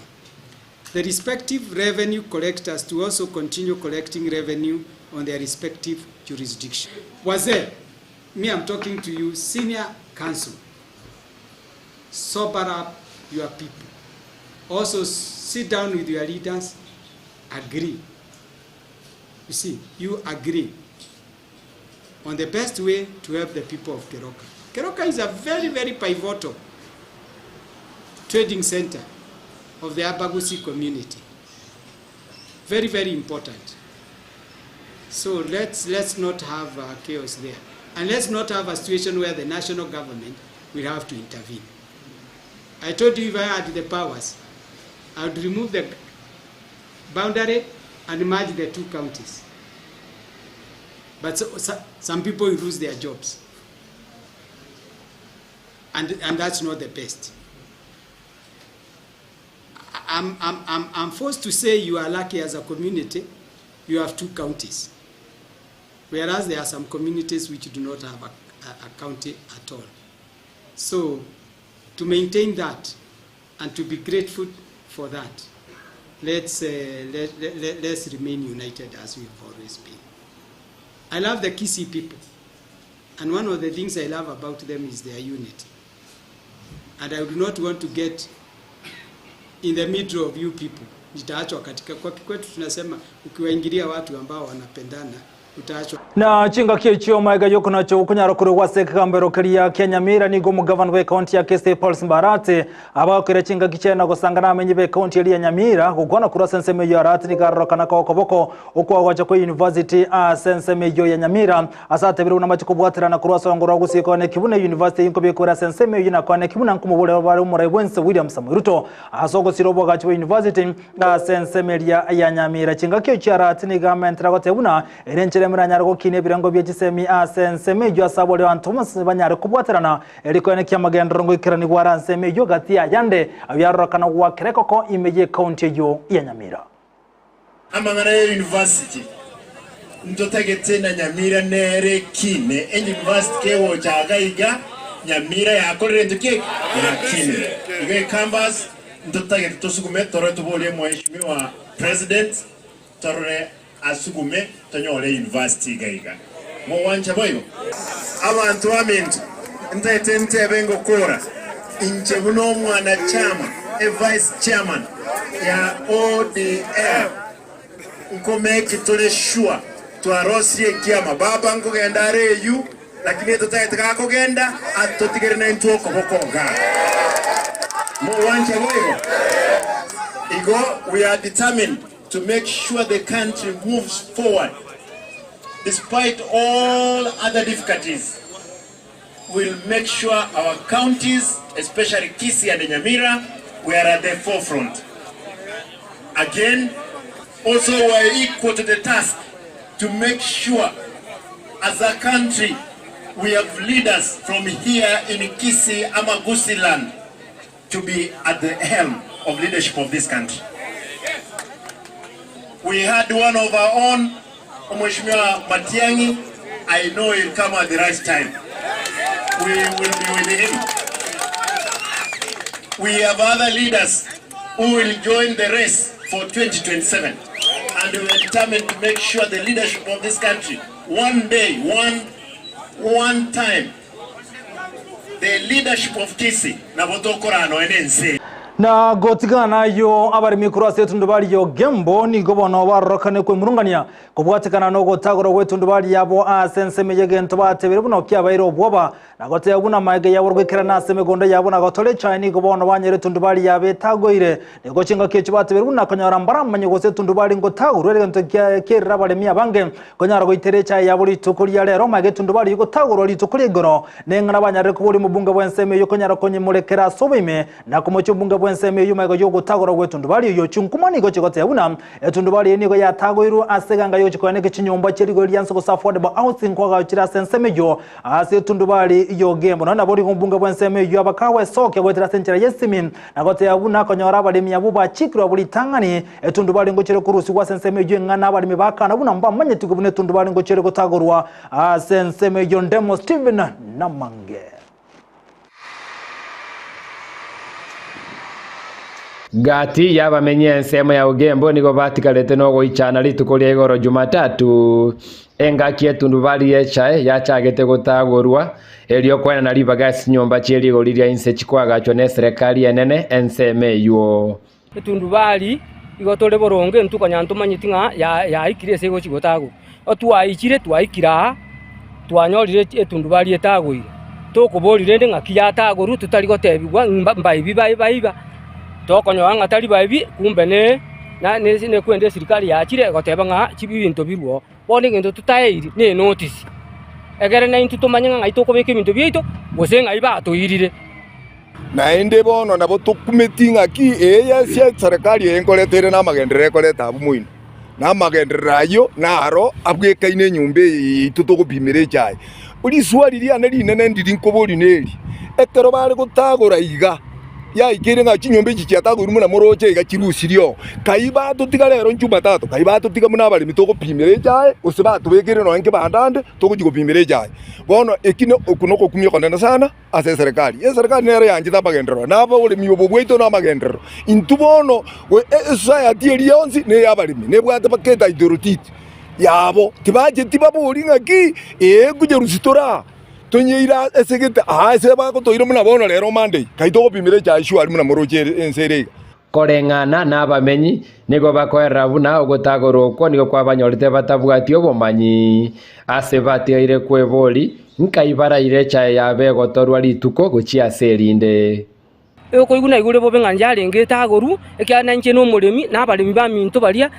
The respective revenue collectors to also continue collecting revenue on their respective jurisdiction. Wazee, me I'm talking to you, senior council. Sober up your people. Also sit down with your leaders, agree. You see, you agree on the best way to help the people of Keroka. Keroka is a very, very pivotal trading center of the Abagusi community. Very, very important. So let's, let's not have uh, chaos there. And let's not have a situation where the national government will have to intervene. I told you if I had the powers, I would remove the boundary and merge the two counties. But so, so, some people will lose their jobs. And, and that's not the best. I'm, I'm, I'm, I'm forced to say you are lucky as a community, you have two counties. Whereas there are some communities which do not have a, a, a county at all. So to maintain that and to be grateful for that, let's, uh, let, let, let's remain united as we've always been. I love the Kisii people. And one of the things I love about them is their unity. And I would not want to get in the middle of you people. Nitaachwa katika kwa kwetu tunasema ukiwaingilia watu ambao wanapendana utaachwa. Na chingaki echio maiga yokonacho okunyara korwa ase ekegambero keria kia Nyamira nigo omogavana bwa ekaunti ya Kisii Paul Simbarati abagokera chingaki chiaye na gosanga na abamenyi ba ekaunti eria ya Nyamira gokwana korwa ase ensemo eyio ya Arati nigo arorokana koa okoboko okoagocha kwa university ase ensemo eyio ya Nyamira ase atebire buna mbache kobwaterana korwa ase orongoro rwa Gusii konya ekebuna university eyio nkobekwa ere ase ensemo eyio na konya ekebuna nkomoborera bare omorai bwense William Samoei Ruto ase ogosira oboagachi bwa university Ase ensemo eria ya Nyamira chingaki echio Arati nigo amentera goteba buna ere enchera emeranyare gokinia ebirengo bie chisemi ase ensemo eyio ase abore abanto bonsi banyare kobwaterana erio koenekia amagenderero ngoikeranigwa are ensemo eyio gati y'ayande ayio arorokana goakera ekoko ime y'ekaunti eyio ya Nyamira. Amang'ana ya university ntotagete na Nyamira nere ekine euniversity kegocha iga iga Nyamira yakorire ento ki eke? Yakinire. Iga ecampus ntotagete tosugume torore toborie Mheshimiwa President torore asugume tonyore university iga iga. Mogwancha boigo? Abanto baminto ntagete ntebe ngokora inche buna omwana chama e vice chairman ya ODM nkomeki tore sure twarosirie ekiama baba nkogenda are eywo lakini totagete gakogenda atotigere naintwe okoboko igaa. Mogwancha boigo? Igo we are determined to make sure the country moves forward despite all other difficulties we'll make sure our counties especially Kisii and Nyamira we are at the forefront. Again, also we are equal to the task to make sure as a country we have leaders from here in Kisii Amagusi land to be at the helm of leadership of this country. We had one of our own, Mheshimiwa Matiang'i. I know he'll come at the right time. We will be with him. We have other leaders who will join the race for 2027. And we are determined to make sure the leadership of this country, one day, one, one time, The leadership of Kisii nabo tokorana nonya nense. Na gotigana nayio abaremi korwa ase etundubari y'Ogembo nigo bono barorokane kwemurungania kobwatekana nogotagorwa gw'etundubari yabo ase ensemo y'egento batebire buna kiabaire obwoba na goteba buna amaege yabo goikerana ase emegondo yabo na gotora echae nigo bono banyora etundubari yabo etagoire. Nigo chingaki echio batebire buna konyora mbaramanye gose etundubari ngotagorwa ere egento kiakerire abaremi abange Konyara goitera echaye yabo rituko ria rero, magetundu baria gotagorwa rituko ria igoro, neng'ana banyarire koboria omobunge bw'ensemo eyio konyara konyemorekera ase oboime, na komochia omobunge bw'ensemo eyio magega y'ogotagorwa gw'etundubari eyio. Chinkuma nigo chigoteba buna etundubari eyio nigo yatagoirwe ase eganga y'ogochia koeneka chinyomba chie rigori ria nse gose affordable housing kwagayochire ase ensemo eyio ase etundubari y'Ogembo. Nonya nabo rigo omobunge bw'ensemo eyio abakagwesokia goetera ase enchera y'esimi na goteba buna konyora abaremi abwo bachikirwe abwo ritang'ani Etundubari ngochere korusigwa ase ensemo eyio eng'ana abaremi bakana buna mbamanyetigwe buna etundubari ngochere gotagorwa ase ensemo eyio Ndemo Stephen Namange. Gati y'abamenyi ensemo ya Ogembo nigo batigarete nogoichana rituko ria igoro Jumatatu, engaki etundubari y'echae yachagete gotagorwa, erio koenana ribaga ase chinyomba chie rigori ria inse chikoagachwa neserekari enene ensemo eyio. Etundubari igo tore boronge intwe konya ntomanyeti ng'a yaikire ase egochi gotagorwa. Otwaichire twaikire aa, twanyorire etundubari etagoire, tokoboria rende ng'aki yatagorwa totari gotebigwa mbaibi baiba, tokonyora ng'a tari baibi kumbe ne nekwende esirikari yachire egoteba ng'a ebinto birwe oo. Bono egento totaeiri ne enotice, egere naintwe tomanye ng'a ng'ai tokobeka ebinto biaito gose ng'ai batoirire. Naende bono nabo tokumeti ng'aki eye ase eserekari eye nkoreta ere namagenderero ekoreta abwo moino, na amagenderero ayio naro abwekaine enyomba eye yaito togopimera echaye. Riswali riane rinene ndiri nkoboria neri, Ekero bare gotagora iga, yaikeire ng'a chinyomba echi chiatagoirwe buna moroche iga chirusirie oo. Kai batotiga rero Jumatatu, kai batotiga buna abaremi togopimera echae, gose batobekeire nonya nkebanda ande togochia gopimera echae. Bono eki ne oko nogokumia okonene sana ase eserekari. Eserekari nere yanchete amagenderero, na aboremi obo bwaito namagenderero. Intwe bono esociety eria yonsi neya abaremi, nebwate mpaka etitle deed yabo. Tibacheti babori ng'aki, ee nkonyerusia tore aa. Tonyeire ase gete aa ase bagotoira buna bono rero Monday, kai togopimera echae sure buna moroche ense ere iga. Koreng'ana nabamenyi, nigo bakoerera buna ogotagorwa okwo nigo kwabanyorete batabwati obomanyi. Ase batigaire kwebori, nkai baraire echae yabo egotorwa rituko gochia ase erinde. Okoigwa naigure bobe ng'a yarenge etagorwa, ekiagera nainche nomoremi, na abaremi baminto baria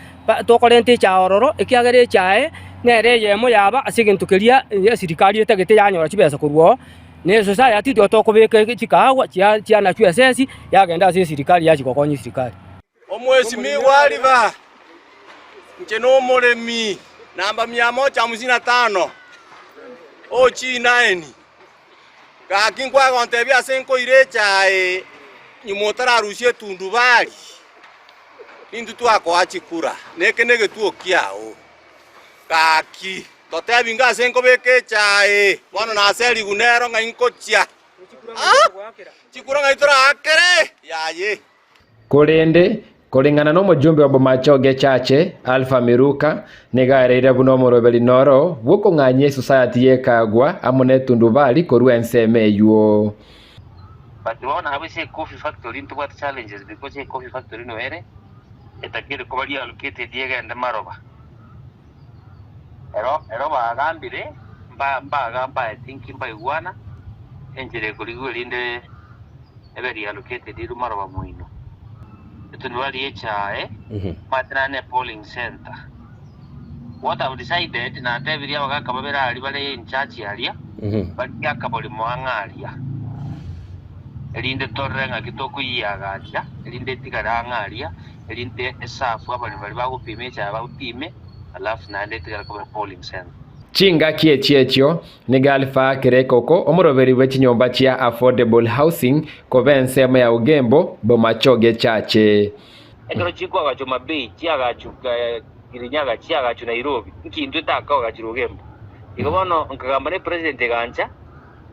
tokorenta echae ororo, ekiagera echae nere eyemo yaba ase egento keria esirikari etagete yanyora chibesa korwa oo, na esociety nigo tokobeka chikahawa chianachwa esesi yagenda ase esirikari yachia gokonya esirikari. Omwesimigwa Aliva, inche nomoremi namba mia moja hamsini na tano, o chinine. Gaki nkwagontebia ase nkoira echae nyuma otararusia etundubari, nintwe twakoa chikura, na eke negetuo kiao. Gaki totebi ng'a ase nkobeka echae, bono nase riguna ero ng'ai nkochia. Ah! Chikura ng'ai toraakere? Yaye. Korende, koreng'ana nomojumbe o Bomachoge Chache, Alpha Miruka, nigo aereire buna omoroberi noro bw'okong'anyia esosayati y'ekagwa amo netundubari korwa ensemo eyio. But bono abwo ase ecoffee factory ntobwate challenges because ecoffee factory no ere etakeire koba reallocated egende maroba. Ero ero bagambire mba mbagamba I think mbaigwana enchera ekorigwa erinde ebe reallocated irwe maroba moino. Etundubari y'echae omanyete naende ne polling centre. What I've decided natebirie abagaka babere aria bare in charge aria barigie akaborimo ang'e aria erinde torore ng'aki tokoyiagacha erinde etigare ang'e aria erinde esafu abaremi baria bagopima echae bapime alafu naende etigare koba polling centre. Chingaki echi echio, nigo Alpha Kerekoko, omoroberi bwe chinyomba chia Affordable Housing, koba ensemo ya Ugembo, Bomachoge Chache. Ekero chikoagachwa Mabei, chiagachwa Kirinyaga, chiagachwa Nairobi, nki intwe takoagachire Ogembo? Igo bono nkagamba ne president egancha,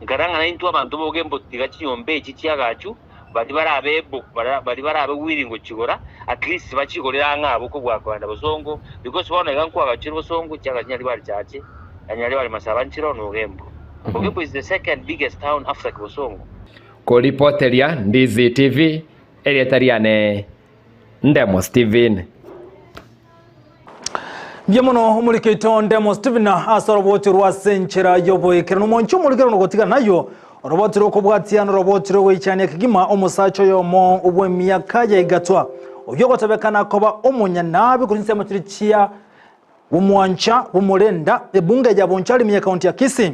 nkarora ng'a naintwe abanto ba Ogembo tiga chinyomba echi chiagachwe, baria barabe able, baria barabe willing gochigora, at least bachigorere ang'e abwo kobua kogenda bosongo, because bono iga nkoagachire bosongo, chiagachwa Nyaribari Chache, na Nyaribari Masaba nchire one Ogembo. Ogembo is the second biggest town after Kibosongo. Koripoteria Ndizi TV, erieta riane Ndemo Steven. Mbuya mono omoriki oito Ndemo Stephen ase oroboti rwa ase enchera y'oboikeranu. Omonche omorikero nogotiga nayo oroboti rokobwatia noroboti rogoichania kegima omosacha oyomo bw'emiaka ya igatwa oyio ogotebekana koba omonyanabi korwa chinsemo chiria chia Bomwancha bomorenda ebunge ya Bonchari ime y'ekaunti ya Kisii.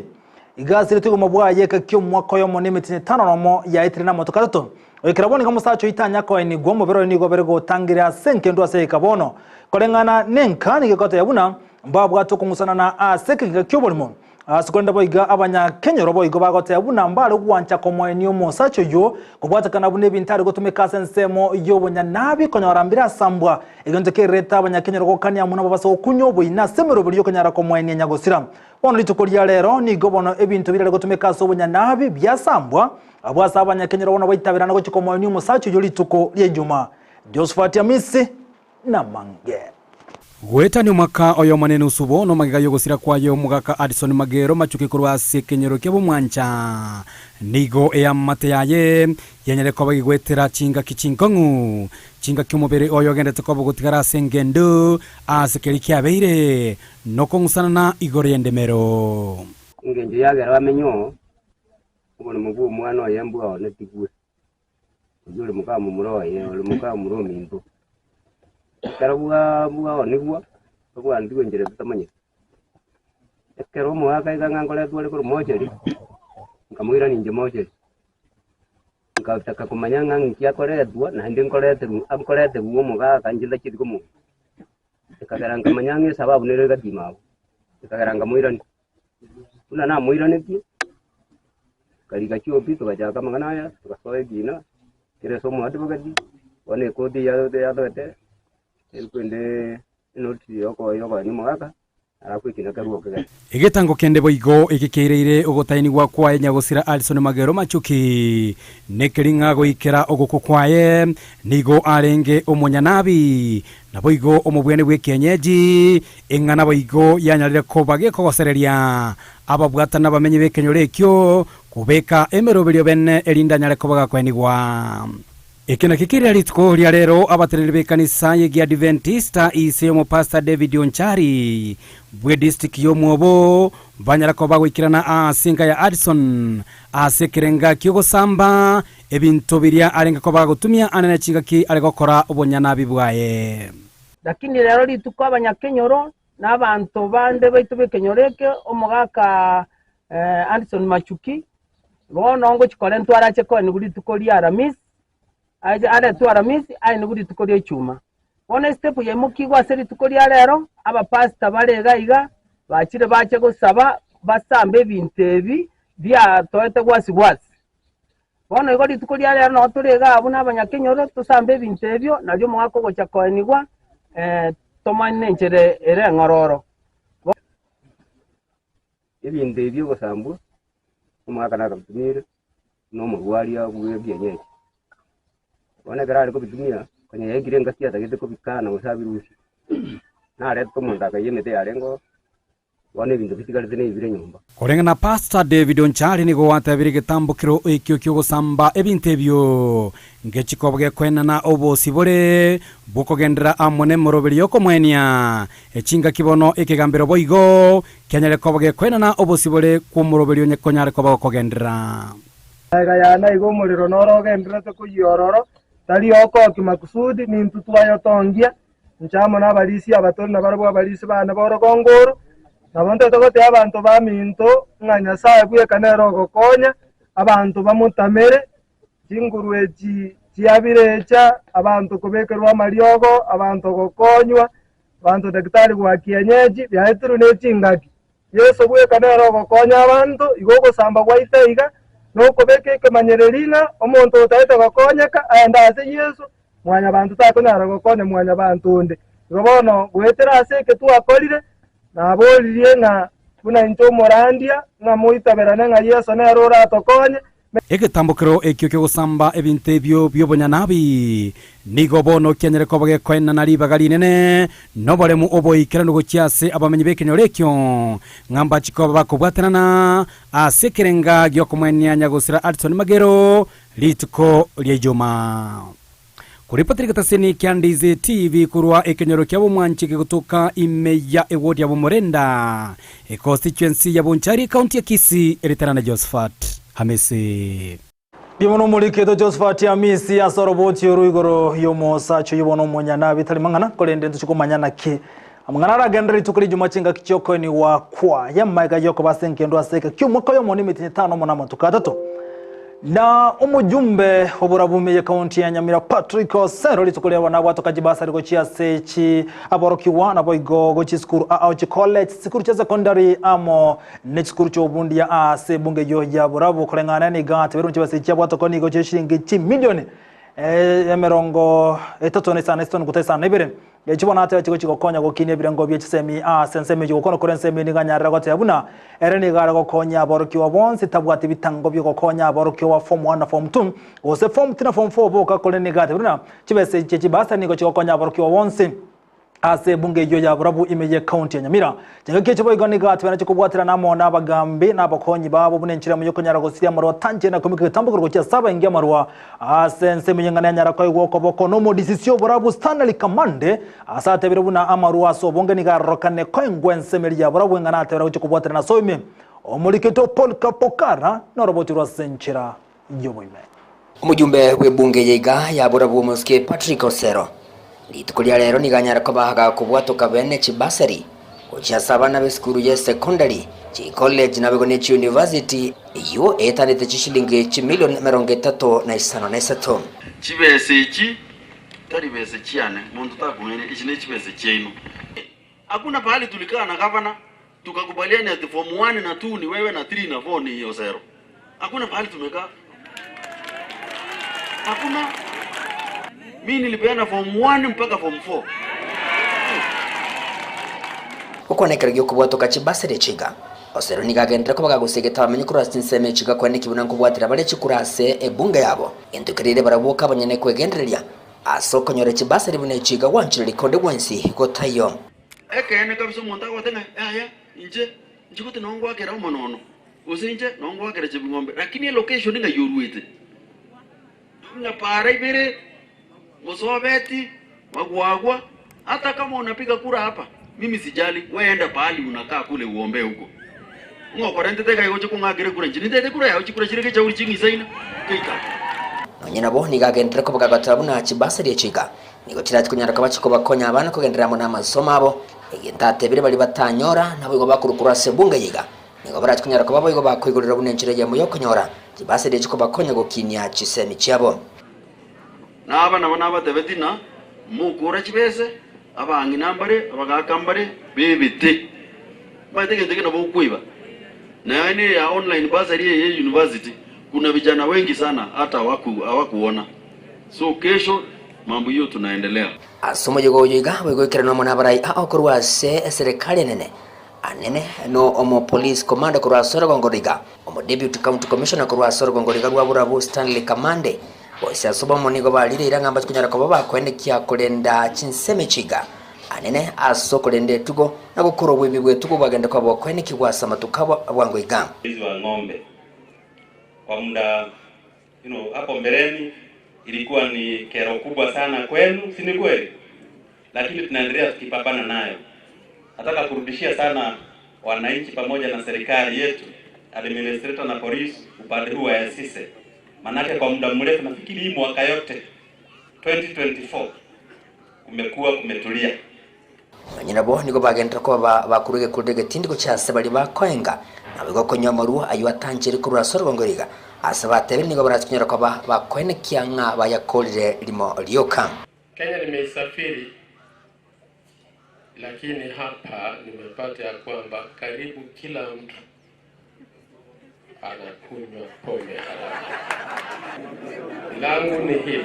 Iga asiretwe obogima bwaye ekaki omwaka oyomo na emetienyi etano nomo yaetire namatuko atato. Goikera bono iga omosacha oyio tanya koenigwa omobere oye nigo obere gotangire ase enkendu ase egeka bono. Koreng'ana nenka nigo egotebia buna mbabwate okong'usanana ase ekegiga ki'oborimo. Ase korende boigo abanyakenyoro boigo bagoteba buna mbare gwancha komoenia omosacha oyio, kobwatekana buna ebinto are gotumeka ase ensemo y'obonyanabi konyora mbire asambwa, egento kererete abanyakenyoro gokania amo nabo base gokunya oboina ase emeroberi y'okonyara komoenia nyagosira. Bono rituko ria rero nigo bono ebinto birare gotumeka ase obonyanabi biasambwa, abwo ase abanyakenyoro bono baitaberana gochia komoenia omosacha oyio rituko ria Ijuma. Josephat Amisi namange. Goetania omwaka oyomo na enusu bono magega y'ogosira kwaye omogaka Addison Magero Machuki korwa ase ekenyoro kia Bomwancha, nigo eamate yaye yanyare koba egegoetera chingaki chinkong'u, chingaki omobere oye ogendete koba ogotigara ase engendo ase keria kiabeire nokong'usanana igoro y'endemero. Engencho yagera bamenye oo, oboremo bw'omwana oye mbwaonetigwe. Oyio ore mokamomura oye, ore mokamomura ominto. Ekero bwaonigwa, bwaantigwe enchera totamanyeti. Ekero omogaka aika ng'a nkoretwa ore korwa mochari, nkamoirania inche mochari. Ngataka komanya ng'a nki akoretwa, naende nkoreterwa nkoreterwa omogaka inche ntacheti komoa. Ekagera nkamanya ng'a esababu nere egati ime abwo, ekagera nkamoirania. Buna namoiranetie. Nkarika chiobi togachaka amang'ana aya, togasoa ekina, kera ase omoadvocate, bono ekoti eyio yatoete, ekwende enotisi yokoenia omogaka, alafu ekina kerwe okegere. Egetango kende boigo eke keireire ogotainigwa kwaye nyagosira Alison Magero Machuki nekeri ng'a goikera ogokwa kwaye nigo arenge omonyanabi naboigo omobwene bw'ekienyeji, eng'ana boigo yanyarire koba gekogosereria ababwatani nabamenyi b'ekenyoro ekio kobeka emeroberio bene erinde anyare koba gakwenigwa. Eke nakio keria rituko ria rero abateneneri b'ekanisa y'Egiadiventista inse y'omopastor David Onchari bw'edistrict y'Omwobo banyara koba bagoikerana ase enka ya Addison ase ekerenga ki'ogosamba ebinto biria arenge koba agotumia anene chingaki are gokora obonyanabi bwaye. Lakini rero rituko abanyakenyoro na abanto bande baito b'ekenyoro eke, omogaka Anderson Machuki, bono ngochia korentwa arache koenigwa rituko ria Aramisi, ache aretwe Aramisi aenigwe rituko ria Ichuma. Bono estep yaimokigwe ase rituko ria rero, abapastor bare iga iga, bachire bache gosaba basambe ebinto ebi biatoete gwasi gwasi. Bono igo rituko ria rero nao tore iga abwo nabanyakenyoro, tosambe ebinto ebio, nario omogaka ogocha koenigwa, tomanye nenchera ere eng'ororo. Ebinto ebi bi'ogosambwa, omogaka nakabitumire, na omorwaria bw'ekienyeji. Bono ekero are kobitumia, konya yaikire engaki atagete kobikana gose abirusie, narete omonto akaiya emete yarenge oo, bono ebinto bitigarete nebire nyomba. Koreng'ana na Pastor David Onchari nigo gwatebire egetambokero ekio ki'ogosamba ebinto ebio ngechikoba gekoenana obosibore bw'okogenderera amo nemoroberi y'okomoenia echingaki bono ekegambero boigo kianyare koba gekoenana obosibore kw'omoroberi onye konyare koba gokogenderera. Magega yane iga omorero noro ogendererete koyia ororo, tari okoki makusudi, nintwe twayotongia, inche amo nabarisia abatori nabarabwo abarisia baane b'orogongo oro. Nabo ntete gotebia abanto baminto ng'a Nyasae bweka nere ogokonya, abanto bamotamere, chinguru echi chiabirecha, abanto kobekerwa amariogo, abanto gokonywa, Abanto daktari gwa kienyeji biaetirwe ne chingaki. Yeso bweka nere ogokonya abanto, igo ogosamba gwaito iga nokobeka ekemanyereri ng'a omonto otaete gokonyeka aende ase Yeso, mwanyabanto takonyara gokonya mwanyabanto onde. Igo bono goetera ase eke twakorire, naboririe ng'a buna inche omorandia, ng'a moitaberane ng'a Yeso nere oratokonye. Egetambokero ekio ki'ogosamba ebinto ebio bi'obonyanabi nigo bono kianyare koba gekoenana ribaga rinene noboremu oboikeranu gochia ase abamenyi b'ekenyoro ekio, ng'a mbachie koba bakobwatanana ase ekerenga gi'okomoenia nyagosira Hudson Magero rituko ria Ijumaa. Koripotera egetaseni kia Ndizi TV korwa ekenyoro kia Bomwanchi kegotoka ime ya eward ya Bomorenda, econstituency ya Bonchari, ekaunti ya Kisii, eritana na Josephat Hamisi. Ribono omoriketo Josephat Hamisi ase oroboti oru igoro y'omosacha oyio bono omonyanabi tari mang'ana korende ntochi komanya naki amang'ana aragenderere rituko ria Ijumaa chingaki chiokoenigwa kwaye amaiga yokoba ase enkendo ase eke ki'omwaka oyomo n'emetienyi etano omo na amatuko atato. Na omojumbe oborabume ye county ya Nyamira Patrick Osero rituko riabo nabwatoka chibasari gochia ase chi aborokigwa naboigo gochia chisukuru ao chi college chisukuru chia secondary amo ne chisukuru chia obundia ase ebunge eyio ya borabu koreng'ana niga atiberwe chibasari chiabwatokwa nigo chia shilingi chimilioni emerongo etato na isano isano nukta isano na ibere Echi bono ateba chigochia gokonya gokinia ebirengo bie chisemi ase ensemo eyio gokwana kore ensemo eye nigo anyarire goteba buna ere nigo are gokonya aborokigwa bonsi tabwati bitango biogokonya aborokigwa form 1 na form 2 gose form 3 na form 4 boka korende nigo ateba buna chibesa echi chie chibasari nigo chigokonya aborokigwa bonsi ase ebunge eyio ya borabu ime ye county ya Nyamira. Chingaki echi boigo nigo ateba nache kobwaterana amo nabagambi na abakonyi babo buna enchera emo yokonyara gosiria amarwa tanchire na komika egetambokero gochia ase abaingi amarwa Ase ensemo y'eng'ana yanyara koigwa okoboko nomodisisi oborabu Stanley Kamande, ase atebire buna amarwa ase obonge nigo arorokane koengwa ensemo eria yaborabu eng'ana atebire agochia kobwaterana ase oime omorikete o Paul Kapokara noroboti rwa ase enchera y'oboime. Omojumbe bw'ebunge ya iga ya borabu omosike Patrick Osero rituko ria rero nigo anyare koba gakobwatoka bene chibasari gochia ase abana b'esukuru ye secondary, chicollege naboigo ne chiuniversity eyio eetanete chishilingi chimilion 36. Chibesa echi tari besa chiane, monto takong'aina, echi nechibesa chiaino. Hakuna pahali tulikaa na gavana tukakubaliana ati form 1 na 2 ni wewe na 3 na 4 ni Osero. Hakuna pahali tumekaa, hakuna. Mi nilipeana form 1 mpaka form 4. Gokwana ekero gi'okobwatoka chibasari chiga, Osero nigo agenderere koba gagosegeta abamenyi korwa ase chinsemo echi gakwane ki buna nkobwatera bare chikura ase ebunge yabo. Gento keria barabwo boka abanyene kwegendereria ase okonyora chibasari buna echi iga gwanchire konde gwensi gotaiyo. Ekeene kabisa omonto agote ng'a yaya inche inche gose nongwakera omonono, gose inche nongwakera chebing'ombe, lakini elocation ng'ai oruete? Ng'a para ibere, Mosobeti, Magwagwa, hata kama unapiga kura hapa, mimi sijali, we enda pahali unakaa kule uombee huko. Ng'a okorentete iga igocha kong'akera ekura inche nintete ekura yao chikura chire gechauri ching'isaine keika. Nonye nabo nigo agenderere koba gagoteba buna chibasari echi iga nigo chirache konyara koba chikobakonya abana kogenderera amo namasomo abo, egento atebire baria batanyora naboigo bakorwa korwa ase ebunge eye iga nigo barache konyara koba boigo bakoigorerwa buna enchera eyemo yokonyora chibasari echi kobakonya gokinia chisemi chiabo. Na aba nabo nabatebetie ng'a mokora chibese, abang'ina mbare, abagaaka mbare, bebete. Omanyete egento ekio nabo okoiba. Naende eya online bursary eye ya university, kuna vijana wengi sana hata hawakuona. So kesho mambo hiyo tunaendelea. Ase omoyega oyo iga boigoikerana amo nabarai ao korwa ase eserekari enene, anene no omo police commander korwa ase orogongo rw'iga, omo deputy county commissioner korwa ase orogongo rw'iga rwa Borabu Stanley Kamande, Bonsi ase obomo nigo barire eira ng'a mbache konyara koba bakoenekia korenda chinsemo echi iga, anene ase okorenda etugo, na gokora oboibi bw'etugo bwagende koba bokoenekigwa ase amatuko abo bwango iga. Wizi wa ng'ombe kwa muda you know, hapo mbeleni ilikuwa ni kero kubwa sana kwenu, si ni kweli? Lakini tunaendelea tukipambana nayo. Nataka kurudishia sana wananchi pamoja na serikali yetu, administrator na polisi upande huu wa Yasise, manake kwa muda mrefu, nafikiri hii mwaka yote 2024 kumekuwa kumetulia. Nonye nabo nigo bagenderera koba bakorwa egekureri egetindi gochia ase baria bakoenga, naboigo konywa amarwa ayio atanchire korwa ase orogongo riga, ase batebire nigo barache konyora koba bakoenekia ng'a bayakorire rimo rioka. Kenya nimeisafiri lakini hapa nimepata ya kwamba karibu kila mtu anakunywa pombe haramu. Langu ni hili,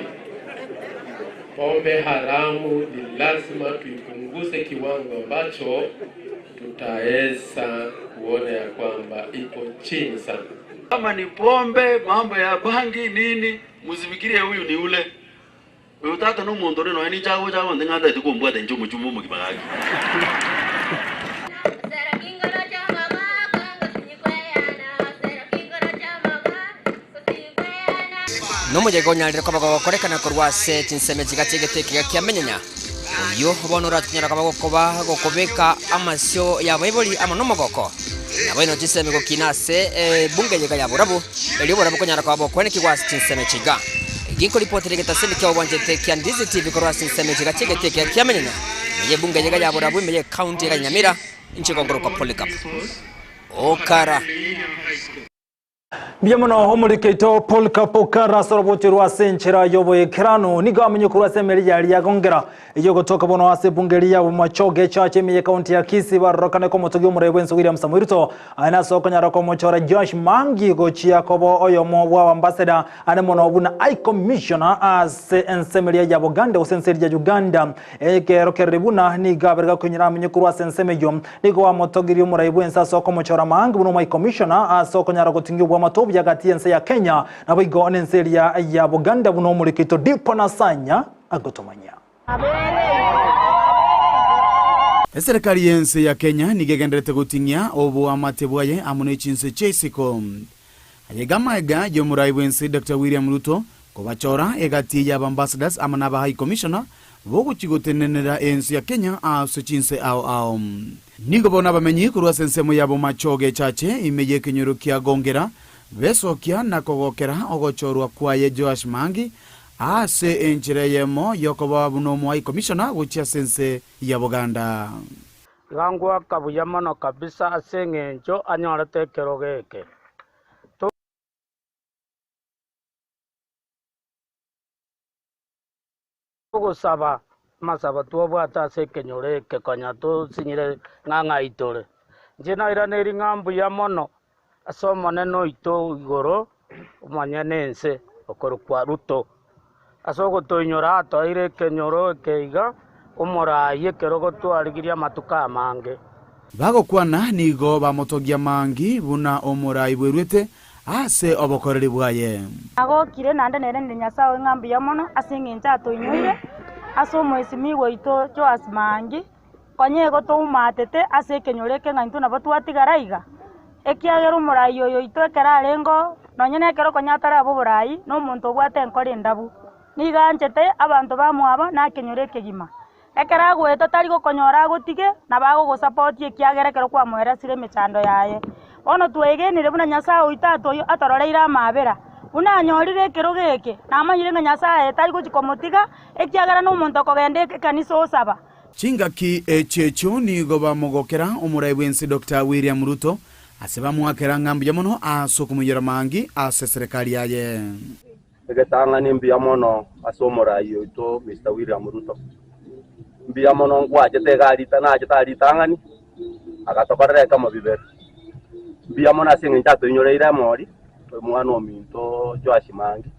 pombe haramu ni lazima tuipunguze kiwango ambacho tutaweza kuona ya kwamba iko chini sana. Kama ni pombe, mambo ya bangi nini, msifikirie huyu ni ule. Oyo tata nomonto ore nonya ninche agocha agonte ng'a tagete kombwata inche omochumba omogima gaki. Nomoyega onyarire koba gogokorekana korwa ase chinsemo chiga chi'egete ekiya kia menyenya, oyio bono orache konyara koba gokoba gokobeka amasio y'abaibori amo nomogoko. Naboino chinsemo gokina ase ebunge eyega ya borabu, erio borabu konyara koba bokwenekigwa ase chinsemo chiga. Ginkoripotera egetaseni kia obwanchete kia Ndizi TV korwa ase ensemo echiga chi'egete ekiya kia menyenya, ime y'ebunge eyega ya borabu ime y'ecounty ya Nyamira, inche gongorokwa Polycarp Okara. Mbuya mono omoriki oito Polycarp Okara ase orobocho rwa ase enchera y'oboekeranu. Nigo amenye korwa ase emeri yaria yagongera eyio gotoka bono ase ebunge eria ya Bomachoge Church ime ye county ya Kisii barorokane komotogia omorai bw'ense William Samoei Ruto aye nase okonyara komochora Joash Mangi gochia koba oyomo bw'abambassador ande mono buna High Commissioner ase ensemo eria ya Buganda gose ense eria ya Uganda ekero kerire buna nigo abere gakoinyora amenye korwa ase ensemo eyio Nigo amotogirie omorai bw'ense ase okomochora Maangi buna Omai Commissioner ase okonyara gotingia obwamate obuya gati y'ense ya Kenya naboigo nense eria ya Buganda buna omoriki oito Dipo Nasanya agotomanyia. Eserekari y'ense ya Kenya nigo egendererete goting'ia oboamate bwaye amo ne chinse chia isiko. Ayaiga amaega y'omorai bw'ense Doctor William Ruto kobachora egati y'abambassadors amo n'aba High Commissioner bogochia gotenenera ense ya Kenya ase chinse ao ao. Nigo bono abamenyi korwa ase ensemo ya Bomachoge Chache ime y'ekenyoro kia Gongera besokia na kogokera ogochorwa kwaye Joash Mangi ase enchera eyemo y'okoba buna omo High Commissioner gochia ase ense ya Buganda. Iga ngoaka buya mono kabisa ase engencho anyorete ekerogo eke. Togosaba amasabo twabwate ase ekenyoro eke konya tosinyire ng'a ng'ai tore. Inche nairaneri ng'a mbuya mono. Ase Omonene oito igoro, omonyene ense, okorokwa Ruto, ase ogotoinyora atoeire ekenyoro eke iga, omoraai ekerogo twarigirie amatuko amange. Bagokwana nigo bamotogia Maangi buna omoraai bweruete ase obokoreri bwaye. Nagokire naende nerenire Nyasae oye ng'a mbuya mono ase engencho atoinyoire ase omoesimigwa oito Joash Maangi, konya igo toumatete ase ekenyoro eke ng'a intwe nabo twatigara iga, ekiagera omoraai oyo oito ekero arenge oo, nonye na ekero konya ataraba oboraai, na omonto obwate enkoro endabu. Nigo anchete abanto bamwabo na ekenyoro ekegima. Ekero agoeta tari gokonyora agotige, nabo agogosapoti ekiagera ekero kwamoeresire emechando yaye. Bono twegenire buna Nyasae oito atoyo atororeire amaabera, buna anyorire ekerogo eke, namanyire ng'a Nyasae tari gochia komotiga, ekiagera nomonto okogenda ekanisa osaba. Chingaki echi echio nigo bamogokera omorai bw'ense Doctor William Ruto ase bamoakera ng'a mbuya mono ase okomoiyora maangi ase eserekari yaye. Egetang'ani mbuya mono ase omorai oito Mister William Ruto. Mbuya mono nkwachete iga rita nachete aa ritang'ani agatokorera ekemo bibere. Mbuya mono ase eng'encho atoinyoreire emori omwana ominto Joash Mangi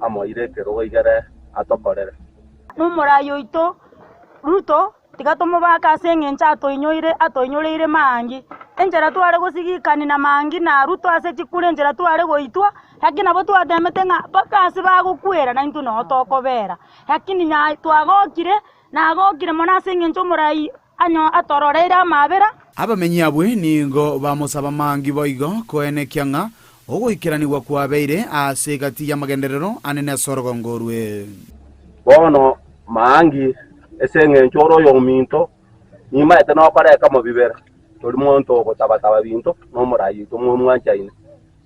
amoire ekerogo igere atokorere. Nomorai oito Ruto Tiga tomobake ase engencho atoinyoire, atoinyoreire maangi. Enchera tware gosigikani na maangi na Ruto ase chikura enchera tware goitwa, lakini nabo twatemete ng'a mpaka ase bagokwera naintwe noo tokobera. Lakini nya twagokire, nagokire mono ase engencho omorai anyo atororeire amabera. Abamenyi abwe nigo bamosaba maangi boigo koenekia ng'a ogoikeranigwa kwabeire ase egati y'amagenderero anene ase orogongo orwe. Bono maangi ase engencho ore oyominto, nimaete nokora ekemo bibere, tori monto ogotaba-taba binto, na omorai oito momwanchaine.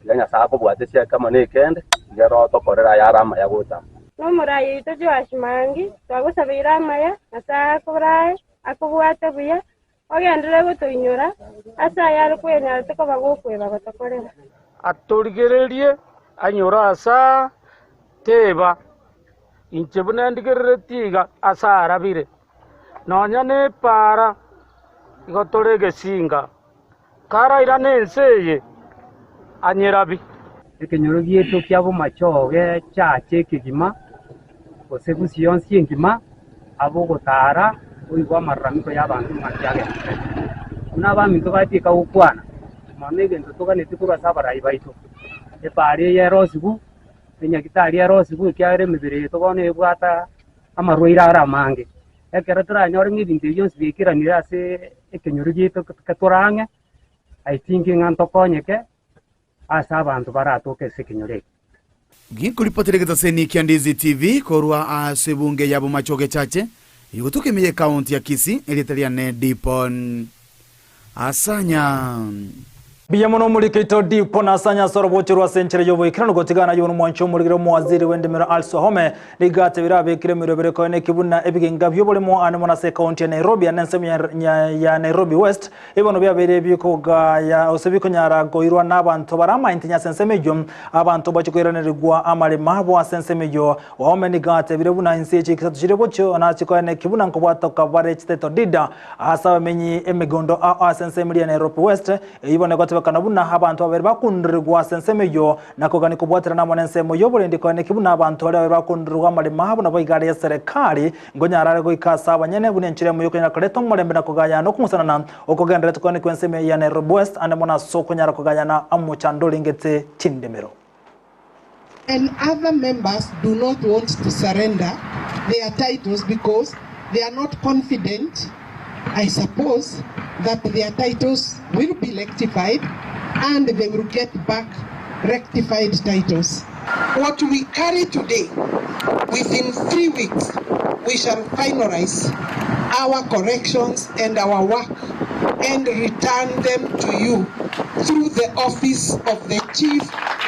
Tiga Nyasae akobwate ase ekemo na ekende, tiga ere otokorere ayare amaya gocha. Nomorai oito Joash Maangi, twagosabeire amaya, Nyasae akorae, akobwate buya, Ogenderere gotoinyora ase ayare kwenyarete koba gokweba gotokorera. Atorigererie anyore ase aa, teba, Inche buna ndigereretie iga ase arabire, nonya nepaara igo tore egesinga, karairane ense eye anyerabi. Ekenyoro giaito kia bomachoge chiache ekegima, gose gusii yonsi engima, abe ogotaara oigwe amararamiko y'abanto ng'a kiagendererete. Buna abaminto batieka gokwana, mono egento toganetie korwa ase abarai baito, epaara eye erosigwe, enyagitari erosigwe ekiagera emebere yaito bono ebwate amarwaire are amange. Ekero toranyore ng'a ebinto ebi bionsi biaikeranire ase ekenyoro giaito tore ang'e, I think ng'a ntokonyeke. ase abanto baratoke ase ekenyoro eke. Ginkoripoteria egetaseni kia Ndizi TV korwa ase ebunge ya Bomachoge Chache, egotoka ime y'ekaunti ya Kisii, erieta riane Dipon Asanya. Mbuya mono omorike oito Dipon Asanya ase orobocho rwa ase enchera y'oboikeranu gotigana ayio nomwanchi omorigere omowaziri bw'endemero Alice Wahome nigo atebire abekire emerobere koene ki buna ebigenga bi'oboremo ande mono ase ekaunti ya Nairobi ande ensemo ya Nairobi West Ebibono biabeire bikogaya gose bikonyara koirwa nabanto bare amaintinya ase ensemo eyio, abanto bachie koiranerigwa amaremo abo ase ensemo eyio. Wahome nigo atebire buna inse ye chisato chiria bochio nachikoeneki buna nkobwatoka bare chiteto dida ase abamenyi emegondo ao ase ensemo eria ya Nairobi West. Eyio bono egotebekana buna abanto babere bakunderigwa ase ensemo eyio na kogania kobwaterana amo nensemo y'oborendi koeneki buna abanto baria babere bakunderigwa amaremo abo nabo iga are eserekari Nkonyara are goika ase abanyene buna enchera emo y'okonyara koreta omorembe na kogayana okong'usanana okogenderete kwane kw'ensemo ya Nairobi West ande mono ase okonyara kogayana omochando orengete chindemero. And other members do not want to surrender their titles because they are not confident, I suppose, that their titles will be rectified and they will get back rectified titles. What we carry today, within 3 weeks we shall finalize our corrections and our work and return them to you through the office of the Chief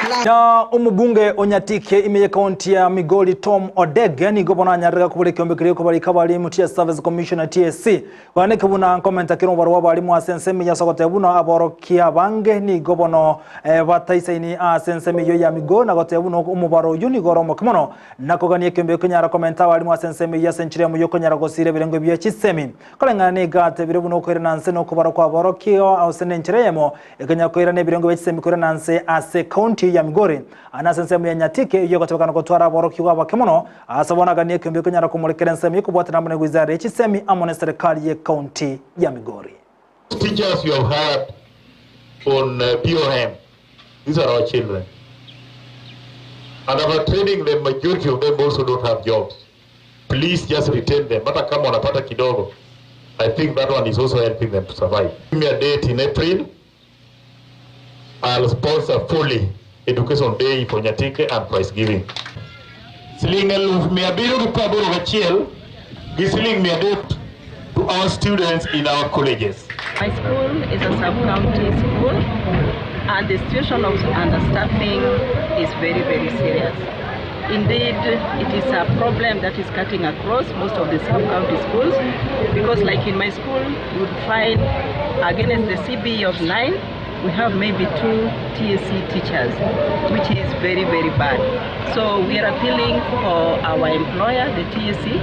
Na omobunge o Nyatike ime ye county ya Migori Tom Odege nigo bono anyarire kobora ekiombe keria okobarika abarimu Teacher Service Commission TSC Koeneki buna nkomenta kera omobaro bw'abalimu ase ensemo eyio ase ogoteba buna aborokia abange nigo bono bataisaini ase ensemo eyio ya Migori na goteba buna omobaro oyio nigo ore omoke mono na kogania ekeombe gekonyara komenta abalimu ase ensemo eyio ase enchera eyemo y'okonyara gosiira ebirengo ebio chisemi. Koreng'ana nigo atebire buna okoirana nse na okobara kw'aborokia ase nenchera eyemo ekonyara koirana ebirengo bia chisemi koirana nse ase ekaunti eyio ya Migori Aa nase ensemo ya Nyatike eyio egotebekana gotwara aborokigwa abake mono, aase bono aganie ekeombe ekonyara komorekera ensemo y'okobwatana amo ne wizara ye chisemi amo ne serikali ye county ya Migori. Teachers you have hired on BOM, these are our children and after training them majority of them also don't have jobs. Please just retain them hata kama wanapata kidogo I think that one is also helping them to survive. Give me a date in April I'll sponsor fully education day for Nyatike and prize giving. Siling eluf mia abiriyo gi praboro gachiel gi siling mia adek to our students in our colleges. My school is a sub-county school and the situation of understaffing is very, very serious. Indeed, it is a problem that is cutting across most of the sub-county schools because like in my school, you would find against the CBE of 9, we have maybe 2 TSC teachers, which is very, very bad. So we are appealing for our employer, the TSC,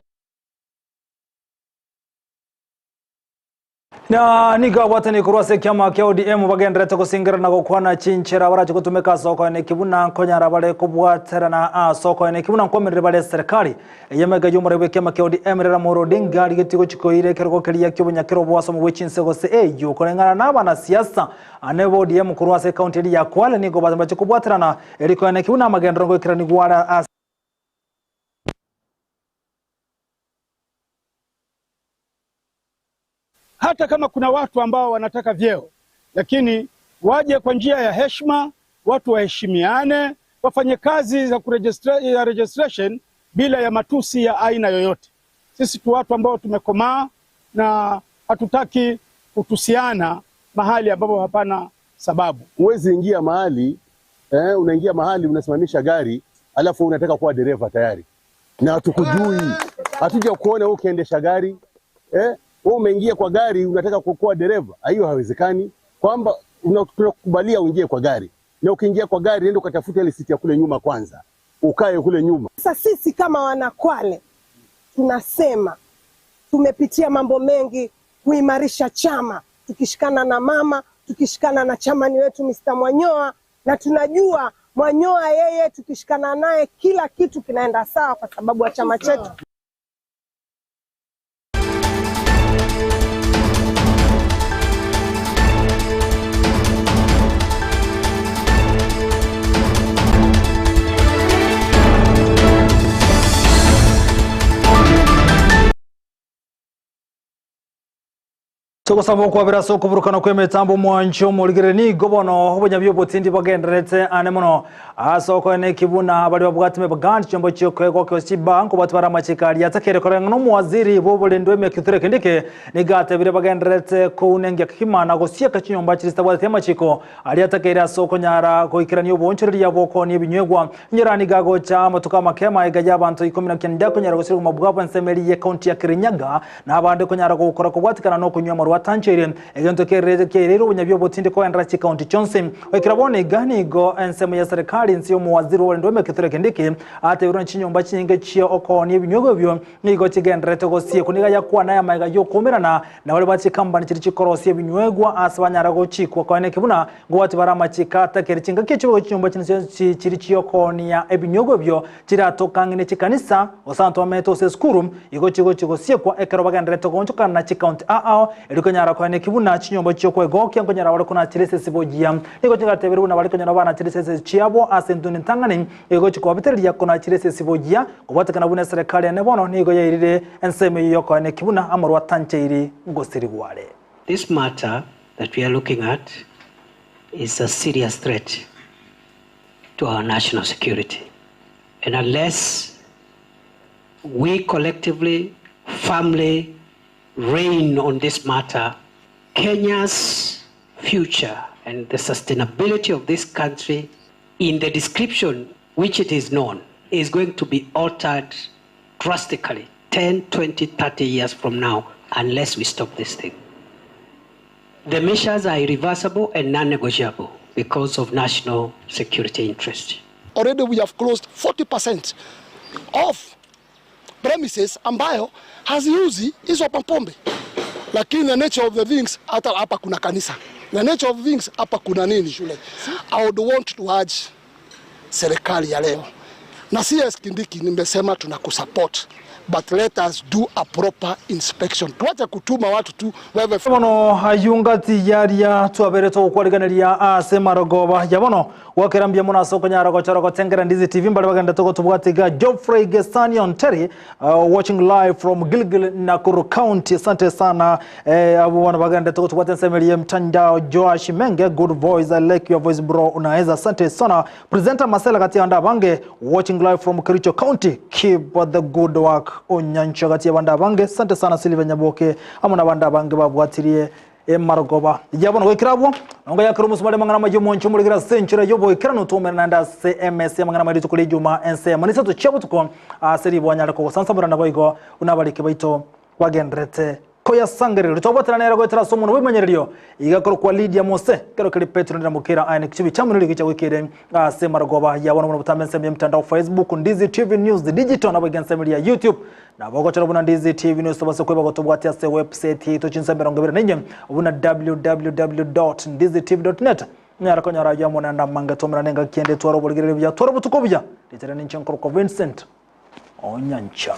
Na nigo abwatani korwa ase ekiama kia ODM bagendererete gosingerera na gokwana chinchera barache gotumeka ase okoeneki buna nkonyara bare kobwaterana ase okoeneki buna nkomerere bare eserekari. Eyemega y'omorai bw'ekiama kia ODM Raila Amolo Odinga arigetie gochia koira ekerogo keria ki'obonyakero oboasomo bwe chinse gose AU koreng'ana na abanasiasa ane ba ODM korwa ase ekaunti eria ya Kwale nigo bache kobwaterana eri koeneki buna amagenderero ngoikeranigwa are ase Hata kama kuna watu ambao wanataka vyeo, lakini waje kwa njia ya heshima, watu waheshimiane, wafanye kazi za kuregistra, ya registration bila ya matusi ya aina yoyote. Sisi tu watu ambao tumekomaa na hatutaki kutusiana mahali ambapo hapana sababu. Huwezi ingia mahali eh, unaingia mahali unasimamisha gari alafu unataka kuwa dereva tayari, na hatukujui, hatuja kuona wewe ukiendesha gari eh, wewe umeingia kwa gari unataka kuwa dereva, hiyo haiwezekani. Kwamba tunakukubalia uingie kwa gari, na ukiingia kwa gari nenda ukatafute ile siti ya kule nyuma kwanza, ukae kule nyuma. Sasa sisi kama wanakwale tunasema tumepitia mambo mengi kuimarisha chama, tukishikana na mama, tukishikana na chamani wetu Mr. Mwanyoa, na tunajua Mwanyoa yeye tukishikana naye kila kitu kinaenda sawa kwa sababu ya chama chetu. Togosaba okwabera ase okoburukana kw'emetambo omwancho omorigereri nigo bono obonyabi obotindi bogendererete ane mono ase okoena ekibuna baria babwate emebagani chiombo chi'okoegwa kio chibank obwate bare amachiko aria atakere koreng'ana na omowaziri bw'oborendi bw'emiaka Kithure Kindiki nigo atebire bagendererete kounengia kegima na gosieka chinyomba chiria chitabwateti amachiko aria atakeire ase okonyara goikerania oboonchoreria bw'okoonia ebinywegwa. Inyora nigo agocha amatuko amake magega y'abanto ikomi na kenda konyara gosirigwa mabwabo ensemo eria y'ecounty ya Kirinyaga na abande konyara gokora kobwatikana nokonywa amarwa atancheire egento kererete kiaireire obonyabi obotindi koenderera chicounty chionsi. Goikera bono iga nigo ensemo ya serikali inse y'omowaziri bw'oborindi bw'emeke Kithure Kindiki atebirwe na chinyomba chinyinge chia okoonia ebinywegwa ebio nigo chigendererete gosiekwa nigo ayakwana ayamaiga y'okoumerana na baria ba chikambani chiria chikorosia ebinywegwa ase banyara gochikwa koeneki buna ngobwati bare amachiko atakeri chingaki echio chinyomba chinde chiri chi'okoonia ebinywegwa ebio chiratoka ang'e ne chikanisa gose abanto bamenyete gose esukuru igo chigochia gosiekwa ekero bagendererete goonchokana na chikaunti ao erio konyara koeneki buna chinyomba chi'okwegokia nkonyara bare konachera esese boyia. Nigo chigateberwa buna bare konyora banachere esese chiabo ase entunda entang'ani egochia kobabitereria konachera esese boyia Kobwatekana buna eserekari ene bono nigo yairire ensemo eyio y'okoenekia buna amarwa atancheiri ngosirigwa are. This matter that we are looking at is a serious threat to our national security and unless we collectively, firmly reign on this matter, Kenya's future and the sustainability of this country in the description which it is known is going to be altered drastically 10, 20, 30 years from now unless we stop this thing. The measures are irreversible and non-negotiable because of national security interest. Already we have closed 40% of premises ambayo haziuzi hizo pombe, lakini the nature of the things, hata hapa kuna kanisa, the nature of things, hapa kuna nini shule. I would want to urge serikali ya leo na CS Kindiki, nimesema tunakusupport but let us do a proper inspection. Tuache kutuma watu tu wewe Bono ayungati yaria twabere togokwariganeria ase marogoba ya bono gwakera mbia mono ase okonyara gochora gotengera Ndizi TV mbare bagenda togotobwatiga Geoffrey Gesanion Terry watching live from Gilgil, Nakuru County. Asante sana abo bana bagenda togotobwate nsemerie mtandao. Joash Menge, good voice, I like your voice bro, unaweza. Asante sana. Presenter Marcela kati ya bange watching live from Kericho County, keep the good work. Onyancho kati ya banda bange, asante sana. Silvia Nyaboke amo na banda bange babwatirie emarogoba yabona gwikirabwo nonga yakira omusumari mang'ana mayo moncho murigira senchura yobo ikira nutumera nanda CMS mang'ana mayo tukuri juma ensemo nisato chiabutuko ase ribwanyare kogosansamura nabo igo unabariki baito bagenderete koyasangerero tobwatana nera gwetera somo no bimanyererio igakoro kwa Lydia Mose kero kiri Petro ndira mukira ayane kichibi chamunuri gicha wikire ase marogoba yabona muno butambe nsemo ya mtandao Facebook Ndizi TV News Digital nabo igensemo ya YouTube nabo gochora buna Ndizi TV News base kweba gotobwatia ase website yito chinsa 24 buna www.ndizitv.net nyara konyara ya mwana manga tomera nenga kiende twaro boligerere bya twaro butuko bya litere ninche nkoro kwa Vincent Onyancha.